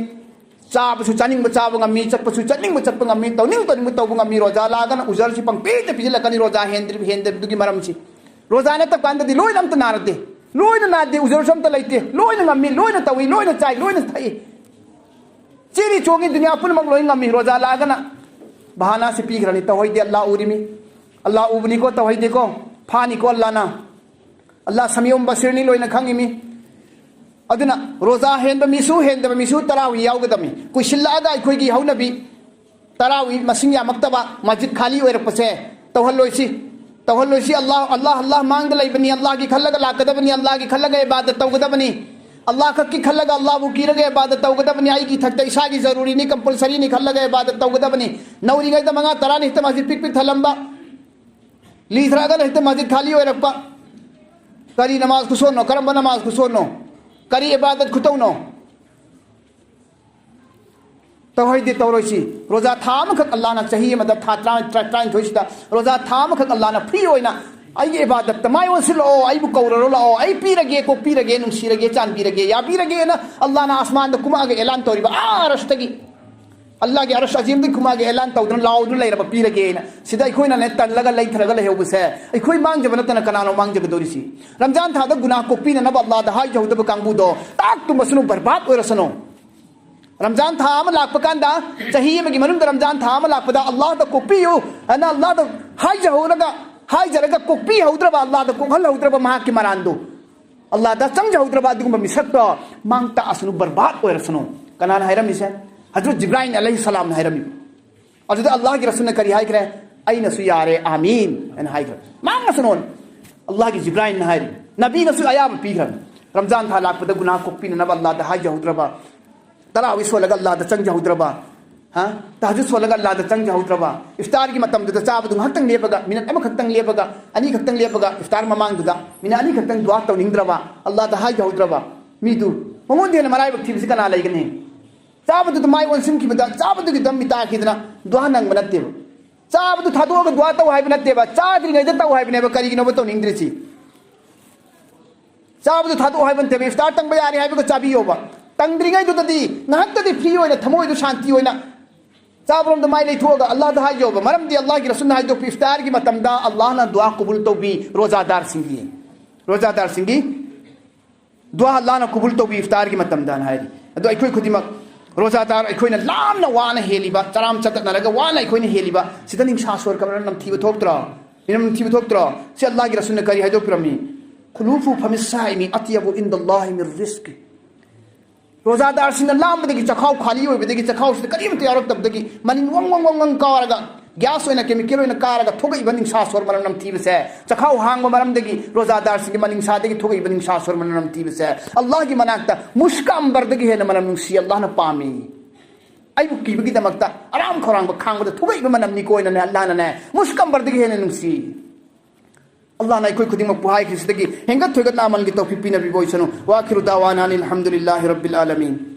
ꯆꯥꯕꯁꯨ ꯆꯥꯅꯤꯡꯕ ꯆꯥꯕ ꯉꯝꯃꯤ, ꯆꯠꯄꯁꯨ ꯆꯠꯅꯤꯡꯕ ꯆꯠꯄ ꯉꯝꯃꯤ, ꯇꯧꯅꯤꯡ ꯇꯧꯅꯤꯡꯕ ꯇꯧꯕ ꯉꯝꯃꯤ꯫ ꯔꯣꯖꯥ ꯂꯥꯛꯑꯒꯅ ꯎꯖꯔꯁꯤ ꯄꯪꯄꯤꯗ ꯄꯤꯁꯤꯜꯂꯛꯀꯅꯤ, ꯔꯣꯖꯥ ꯍꯦꯟꯗ꯭ꯔꯤ-, ꯍꯦꯟꯗꯕꯗꯨꯒꯤ ꯃꯔꯝꯁꯤ꯫ ꯔꯣꯖꯥ ꯅꯠꯇꯕ ꯀꯥꯟꯗꯗꯤ ꯂꯣꯏꯅ ꯑꯝꯇ ꯅꯥꯔꯗꯦ, ꯂꯣꯏꯅ ꯅꯥꯗꯦ, ꯎꯖꯔꯁꯨ ꯑꯝꯇ ꯂꯩꯇꯦ, ꯂꯣꯏꯅ ꯉꯝꯃꯤ, ꯂꯣꯏꯅ ꯇꯧꯏ, ꯂꯣꯏꯅ ꯆꯥꯏ, ꯂꯣꯏꯅ ꯊꯛꯏ, ꯆꯦꯜꯂꯤ ꯆꯣꯡꯉꯤ, ꯗꯨꯅꯤꯌꯥ ꯄꯨꯝꯅꯃꯛ ꯂꯣꯏ ꯉꯝꯃꯤ꯫ ꯔꯣꯖꯥ ꯂꯥꯛꯑꯒꯅ ꯕꯍꯥꯅꯥꯁꯤ ꯄꯤꯈ꯭ꯔꯅꯤ, ꯇꯧꯍꯩꯗꯦ, ꯑꯜꯂꯥ ꯎꯔꯤꯃꯤ, ꯑꯜꯂꯥ ꯎꯕꯅꯤꯀꯣ, ꯇꯧꯍꯩꯗꯦꯀꯣ, ꯐꯥꯅꯤꯀꯣ ꯑꯜꯂꯥꯅ꯫ ꯑꯜꯂꯥ ꯁꯃꯤꯌꯣꯝ ꯕꯁꯤꯔꯅꯤ, ꯂꯣꯏꯅ ꯈꯪꯉꯤꯃꯤ꯫ ꯑꯗꯨꯅ ꯔꯣꯖꯥ ꯍꯦꯟꯕ ꯃꯤꯁꯨ ꯍꯦꯟꯗꯕ ꯃꯤꯁꯨ ꯇꯔꯥꯋꯤ ꯌꯥꯎꯒꯗꯕꯅꯤ꯫ ꯀꯨꯏꯁꯤꯜꯂꯛꯑꯒ ꯑꯩꯈꯣꯏꯒꯤ ꯍꯧꯅꯕꯤ ꯇꯔꯥꯋꯤ ꯃꯁꯤꯡ ꯌꯥꯝꯃꯛꯇꯕ, ꯃꯁꯖꯤꯗ ꯈꯥꯂꯤ ꯑꯣꯏꯔꯛꯄꯁꯦ ꯇꯧꯍꯜꯂꯣꯏꯁꯤ꯫ ꯇꯧꯍꯜꯂꯣꯏꯁꯤ꯫ ꯑꯜꯂꯥ, ꯑꯜꯂꯥ, ꯑꯜꯂꯥ ꯃꯥꯡꯗ ꯂꯩꯕꯅꯤ, ꯑꯜꯂꯥꯒꯤ ꯈꯜꯂꯒ ꯂꯥꯛꯀꯗꯕꯅꯤ, ꯑꯜꯂꯥꯒꯤ ꯈꯜꯂꯒ ꯏꯕꯥꯗꯠ ꯇꯧꯒꯗꯕꯅꯤ꯫ ꯑꯜꯂꯥ ꯈꯛꯀꯤ ꯈꯜꯂꯒ, ꯑꯜꯂꯥꯕꯨ ꯀꯤꯔꯒ ꯏꯕꯥꯗꯠ ꯇꯧꯒꯗꯕꯅꯤ꯫ ꯑꯩꯒꯤ ꯏꯊꯛꯇ ꯏꯁꯥꯒꯤ ꯖꯔꯨꯔꯤꯅꯤ, ꯀꯝꯄꯜꯁꯔꯤꯅꯤ ꯈꯜꯂꯒ ꯏꯕꯥꯗꯠ ꯇꯧꯒꯗꯕꯅꯤ꯫ ꯅꯧꯔꯤꯉꯩꯗ ꯃꯉꯥ ꯇꯔꯥꯅꯤ ꯍꯦꯛꯇ ꯃꯁꯖꯤꯗ ꯄꯤꯛ ꯄꯤꯛ ꯊꯜꯂꯝꯕ, ꯂꯤꯊꯔꯛꯑꯒꯅ ꯍꯦꯛꯇ ꯃꯁꯖꯤꯗ ꯈꯥꯂꯤ ꯑꯣꯏꯔꯛꯄ꯫ ꯀꯔꯤ ꯅꯃꯥꯖ ꯈꯨꯁꯣꯟꯅꯣ? ꯀꯔꯝꯕ ꯅꯃꯥꯖ ꯈꯨꯁꯣꯟꯅꯣ? ꯀꯔꯤ ꯏꯕꯥꯗꯠ ꯈꯨꯇꯧꯅꯣ? ꯇꯧꯍꯩꯗꯦ, ꯇꯧꯔꯣꯏꯁꯤ꯫ ꯔꯣꯖꯥ ꯊꯥ ꯑꯃꯈꯛ ꯑꯜꯂꯥꯅ ꯆꯍꯤ ꯑꯃꯗ ꯊꯥ ꯇꯔꯥ-, ꯇꯔꯥ-, ꯇꯔꯥꯅꯤꯊꯣꯏꯁꯤꯗ ꯔꯣꯖꯥ ꯊꯥ ꯑꯃꯈꯛ ꯑꯜꯂꯥꯅ ꯐ꯭ꯔꯤ ꯑꯣꯏꯅ ꯑꯩꯒꯤ ꯏꯕꯥꯗꯠꯇ ꯃꯥꯏ ꯑꯣꯟꯁꯤꯜꯂꯛꯑꯣ, ꯑꯩꯕꯨ ꯀꯧꯔꯔꯣ ꯂꯥꯛꯑꯣ, ꯑꯩ ꯄꯤꯔꯒꯦ, ꯀꯣꯛꯄꯤꯔꯒꯦ, ꯅꯨꯡꯁꯤꯔꯒꯦ, ꯆꯥꯟꯕꯤꯔꯒꯦ, ꯌꯥꯕꯤꯔꯒꯦꯅ ꯑꯜꯂꯥꯅ ꯑꯁꯃꯥꯟꯗ ꯀꯨꯝꯃꯛꯑꯒ ꯑꯦꯂꯥꯟ ꯇꯧꯔꯤꯕ, ꯑꯥ ꯑꯔꯁꯇꯒꯤ, ꯑꯜꯂꯥꯒꯤ ꯑꯔꯁ ꯑꯖꯤꯝꯗꯒꯤ ꯀꯨꯝꯃꯛꯑꯒ ꯑꯦꯂꯥꯟ ꯇꯧꯗꯨꯅ ꯂꯥꯎꯗꯨꯅ ꯂꯩꯔꯕ ꯄꯤꯔꯒꯦꯅ꯫ ꯁꯤꯗ ꯑꯩꯈꯣꯏꯅꯅꯦ ꯇꯜꯂꯒ ꯂꯩꯊꯔꯒ ꯂꯩꯍꯧꯕꯁꯦ ꯑꯩꯈꯣꯏ ꯃꯥꯡꯖꯕ ꯅꯠꯇꯅ ꯀꯅꯥꯅꯣ ꯃꯥꯡꯖꯒꯗꯧꯔꯤꯁꯤ? ꯔꯝꯖꯥꯟ ꯊꯥꯗ ꯒꯨꯅꯥ ꯀꯣꯛꯄꯤꯅꯅꯕ ꯑꯜꯂꯥꯗ ꯍꯥꯏꯖꯍꯧꯗꯕ ꯀꯥꯡꯕꯨꯗꯣ ꯇꯥꯛ ꯇꯨꯝꯃꯁꯅꯨ, ꯕꯔꯕꯥꯗ ꯑꯣꯏꯔꯁꯅꯨ꯫ ꯔꯝꯖꯥꯟ ꯊꯥ ꯑꯃ ꯂꯥꯛꯄ ꯀꯥꯟꯗ, ꯆꯍꯤ ꯑꯃꯒꯤ ꯃꯅꯨꯡꯗ ꯔꯝꯖꯥꯟ ꯊꯥ ꯑꯃ ꯂꯥꯛꯄꯗ ꯑꯜꯂꯥꯍꯗ ꯀꯣꯛꯄꯤꯌꯨ ꯑꯅ ꯑꯜꯂꯥꯍꯗ ꯍꯥꯏꯖꯍꯧꯔꯒ, ꯍꯥꯏꯖꯔꯒ ꯀꯣꯛꯄꯤꯍꯧꯗ꯭ꯔꯕ, ꯑꯜꯂꯥꯍꯗ ꯀꯣꯛꯍꯜꯍꯧꯗ꯭ꯔꯕ ꯃꯍꯥꯛꯀꯤ ꯃꯔꯥꯟꯗꯨ, ꯑꯜꯂꯥꯍꯗ ꯆꯪꯖꯍꯧꯗ꯭ꯔꯕ ꯑꯗꯨꯒꯨꯝꯕ ꯃꯤꯁꯛꯇꯣ ꯃꯥꯡ ꯇꯥꯛꯑꯁꯅꯨ, ꯕꯔꯕꯥꯗ ꯑꯣꯏꯔꯁꯅꯨ꯫ ꯀꯅꯥꯅ ꯍꯥꯏꯔꯝꯃꯤꯁꯦ? ꯍꯖꯔꯠ ꯖꯤꯕ꯭ꯔꯥꯏꯜ ꯑꯂꯩꯍꯤ ꯁꯂꯥꯝꯅ ꯍꯥꯏꯔꯝꯃꯤ꯫ ꯑꯗꯨꯗ ꯑꯜꯂꯥꯍꯒꯤ ꯔꯁꯨꯜꯅ ꯀꯔꯤ ꯍꯥꯏꯈ꯭ꯔꯦ? "ꯑꯩꯅꯁꯨ ꯌꯥꯔꯦ, ꯑꯥꯃꯤꯟ" ꯍꯥꯏꯅ ꯍꯥꯏꯈ꯭ꯔꯦ꯫ ꯃꯥꯡꯉꯁꯅꯨ꯫ ꯑꯜꯂꯥꯍꯒꯤ ꯖꯤꯕ꯭ꯔꯥꯏꯜꯅ ꯍꯥꯏꯔꯤ, ꯅꯕꯤꯅꯁꯨ ꯑꯌꯥꯕ ꯄꯤꯈ꯭ꯔꯕꯅꯤ꯫ ꯔꯝꯖꯥꯟ ꯊꯥ ꯂꯥꯛꯄꯗ ꯒꯨꯅꯥꯍ ꯀꯣꯛꯄꯤꯅꯅꯕ ꯑꯜꯂꯥꯍꯗ ꯍꯥꯏꯖꯍꯧꯗ꯭ꯔꯕ, ꯇꯔꯥꯋꯤ ꯁꯣꯜꯂꯒ ꯑꯜꯂꯥꯍꯗ ꯆꯪꯖꯍꯧꯗ꯭ꯔꯕ, ꯍꯥ? ꯇꯍꯖꯨꯗ ꯁꯣꯜꯂꯒ ꯑꯜꯂꯥꯍꯗ ꯆꯪꯖꯍꯧꯗ꯭ꯔꯕ, ꯏꯐꯇꯥꯔꯒꯤ ꯃꯇꯝꯗꯨꯗ ꯆꯥꯕꯗꯨ ꯉꯥꯏꯍꯥꯛꯇꯪ ꯂꯦꯞꯄꯒ, ꯃꯤꯅꯠ ꯑꯃꯈꯛꯇꯪ ꯂꯦꯞꯄꯒ, ꯑꯅꯤꯈꯛꯇꯪ ꯂꯦꯞꯄꯒ, ꯏꯐꯇꯥꯔ ꯃꯃꯥꯡꯗꯨꯗ ꯃꯤꯅꯠ ꯑꯅꯤꯈꯛꯇꯪ ꯗꯨꯋꯥ ꯇꯧꯅꯤꯡꯗ꯭ꯔꯕ, ꯑꯜꯂꯥꯍꯗ ꯍꯥꯏꯖꯍꯧꯗ꯭ꯔꯕ ꯃꯤꯗꯨ, ꯃꯉꯣꯟꯗ ꯍꯦꯟꯅ ꯃꯔꯥꯏꯕꯛ ꯊꯤꯕꯁꯤ ꯀꯅꯥ ꯂꯩꯒꯅꯤ? ꯆꯥꯕꯗꯨꯗ ꯃꯥꯏ ꯑꯣꯟꯁꯤꯟꯈꯤꯕꯗ, ꯆꯥꯕꯗꯨꯒꯤ ꯗꯝ ꯃꯤ ꯇꯥꯈꯤꯗꯅ ꯗꯨꯋꯥ ꯅꯪꯕ ꯅꯠꯇꯦꯕ꯫ ꯆꯥꯕꯗꯨ ꯊꯥꯗꯣꯛꯑꯒ ꯗꯨꯋꯥ ꯇꯧ ꯍꯥꯏꯕ ꯅꯠꯇꯦꯕ, ꯆꯥꯗ꯭ꯔꯤꯉꯩꯗ ꯇꯧ ꯍꯥꯏꯕꯅꯦꯕ꯫ ꯀꯔꯤꯒꯤꯅꯣꯕ ꯇꯧꯅꯤꯡꯗ꯭ꯔꯤꯁꯤ? ꯆꯥꯕꯗꯨ ꯊꯥꯗꯣꯛꯑꯣ ꯍꯥꯏꯕ ꯅꯠꯇꯦꯕ, ꯏꯐꯇꯥꯔ ꯇꯪꯕ ꯌꯥꯔꯦ ꯍꯥꯏꯕꯒ ꯆꯥꯕꯤꯌꯣꯕ꯫ ꯇꯪꯗ꯭ꯔꯤꯉꯩꯗꯨꯗꯗꯤ ꯉꯥꯏꯍꯥꯛꯇꯗꯤ ꯐ꯭ꯔꯤ ꯑꯣꯏꯅ, ꯊꯃꯣꯏꯗꯨ ꯁꯥꯟꯇꯤ ꯑꯣꯏꯅ ꯆꯥꯕꯔꯣꯝꯗ ꯃꯥꯏ ꯂꯩꯊꯣꯛꯑꯒ ꯑꯜꯂꯥꯍꯗ ꯍꯥꯏꯖꯧꯕ꯫ ꯃꯔꯝꯗꯤ ꯑꯜꯂꯥꯍꯒꯤ ꯔꯁꯨꯜꯅ ꯍꯥꯏꯗꯣꯛꯄꯤ, ꯏꯐꯇꯥꯔꯒꯤ ꯃꯇꯝꯗ ꯑꯜꯂꯥꯍꯅ ꯗꯨꯋꯥ ꯀꯕꯨꯜ ꯇꯧꯕꯤ ꯔꯣꯖꯥꯗꯥꯔꯁꯤꯡꯒꯤ, ꯔꯣꯖꯥꯗꯥꯔꯁꯤꯡꯒꯤ ꯗꯨꯋꯥ ꯑꯜꯂꯥꯍꯅ ꯀꯕꯨꯜ ꯇꯧꯕꯤ ꯏꯐꯇꯥꯔꯒꯤ ꯃꯇꯝꯗꯅ ꯍꯥꯏꯔꯤ꯫ ꯑꯗꯣ ꯑꯩꯈꯣꯏ ꯈꯨꯗꯤꯡꯃꯛ ꯔꯣꯖꯥꯗꯥꯔ, ꯑꯩꯈꯣꯏꯅ ꯂꯥꯝꯅ ꯋꯥꯅ ꯍꯦꯜꯂꯤꯕ, ꯆꯔꯥꯝ ꯆꯇꯠꯅꯔꯒ ꯋꯥꯅ ꯑꯩꯈꯣꯏꯅ ꯍꯦꯜꯂꯤꯕ ꯁꯤꯗ ꯅꯤꯡꯁꯥ ꯁꯣꯔ ꯀꯃꯅ ꯅꯝꯊꯤꯕ ꯊꯣꯛꯇ꯭ꯔꯣ? ꯃꯤꯅꯝ ꯅꯝꯊꯤꯕ ꯊꯣꯛꯇ꯭ꯔꯣ? ꯁꯤ ꯑꯜꯂꯥꯍꯒꯤ ꯔꯁꯨꯜꯅ ꯀꯔꯤ ꯍꯥꯏꯗꯣꯛꯄꯤꯔꯝꯃꯤ? "ꯈꯨꯂꯨꯐꯨ ꯐꯃꯤꯁꯥꯏꯃꯤ ꯑꯇꯤꯌꯕꯨ ꯏꯟꯗꯜꯂꯥꯍꯤ ꯃꯤꯔ ꯔꯤꯁꯀꯤ"꯫ ꯔꯣꯖꯥꯗꯥꯔꯁꯤꯡꯅ ꯂꯥꯝꯕꯗꯒꯤ, ꯆꯈꯥꯎ ꯈꯥꯂꯤ ꯑꯣꯏꯕꯗꯒꯤ, ꯆꯈꯥꯎꯁꯤꯗ ꯀꯔꯤꯃꯇ ꯌꯥꯎꯔꯛꯇꯕꯗꯒꯤ ꯃꯅꯤꯟ ꯋꯪ ꯋꯪ ꯋꯪ ꯋꯪ ꯀꯥꯔꯒ, ꯒ꯭ꯌꯥꯁ ꯑꯣꯏꯅ, ꯀꯦꯃꯤꯀꯦꯜ ꯑꯣꯏꯅ ꯀꯥꯔꯒ ꯊꯣꯛꯂꯛꯏꯕ ꯅꯤꯡꯁꯥ ꯁꯣꯔ ꯃꯅꯝ ꯅꯝꯊꯤꯕꯁꯦ, ꯆꯈꯥꯎ ꯍꯥꯡꯕ ꯃꯔꯝꯗꯒꯤ, ꯔꯣꯖꯥꯗꯥꯔꯁꯤꯡꯒꯤ ꯃꯅꯤꯡꯁꯥꯗꯒꯤ ꯊꯣꯛꯂꯛꯏꯕ ꯅꯤꯡꯁꯥ ꯁꯣꯔ ꯃꯅꯝ ꯅꯝꯊꯤꯕꯁꯦ, ꯑꯜꯂꯥꯍꯒꯤ ꯃꯅꯥꯛꯇ ꯃꯨꯁꯀ ꯑꯝꯕꯔꯗꯒꯤ ꯍꯦꯟꯅ ꯃꯅꯝ ꯅꯨꯡꯁꯤ, ꯑꯜꯂꯥꯍꯅ ꯄꯥꯝꯃꯤ꯫ ꯑꯩꯕꯨ ꯀꯤꯕꯒꯤꯗꯃꯛꯇ ꯑꯔꯥꯝ ꯈꯧꯔꯥꯡꯕ ꯈꯥꯡꯕꯗ ꯊꯣꯛꯂꯛꯏꯕ ꯃꯅꯝꯅꯤꯀꯣ ꯍꯥꯏꯅꯅꯦ ꯑꯜꯂꯥꯍꯅꯅꯦ ꯃꯨꯁꯀ ꯑꯝꯕꯔꯗꯒꯤ ꯍꯦꯟꯅ ꯅꯨꯡꯁꯤ꯫ ꯑꯜꯂꯥꯍꯅ ꯑꯩꯈꯣꯏ ꯈꯨꯗꯤꯡꯃꯛꯄꯨ ꯍꯥꯏꯈ꯭ꯔꯤꯁꯤꯗꯒꯤ ꯍꯦꯟꯒꯠ ꯊꯣꯏꯒꯠꯅ ꯑꯃꯜꯒꯤ ꯇꯧꯐꯤꯛ ꯄꯤꯅꯕꯤꯕ ꯑꯣꯏꯁꯅꯨ꯫ ꯋꯥꯈꯤꯔꯨ ꯗꯥꯋꯥꯅꯥꯅꯤ ꯑꯜꯍꯝꯗꯨꯂꯤꯜꯂꯥꯍꯤ ꯔꯕꯤꯜ ꯑꯥꯂꯃꯤꯟ꯫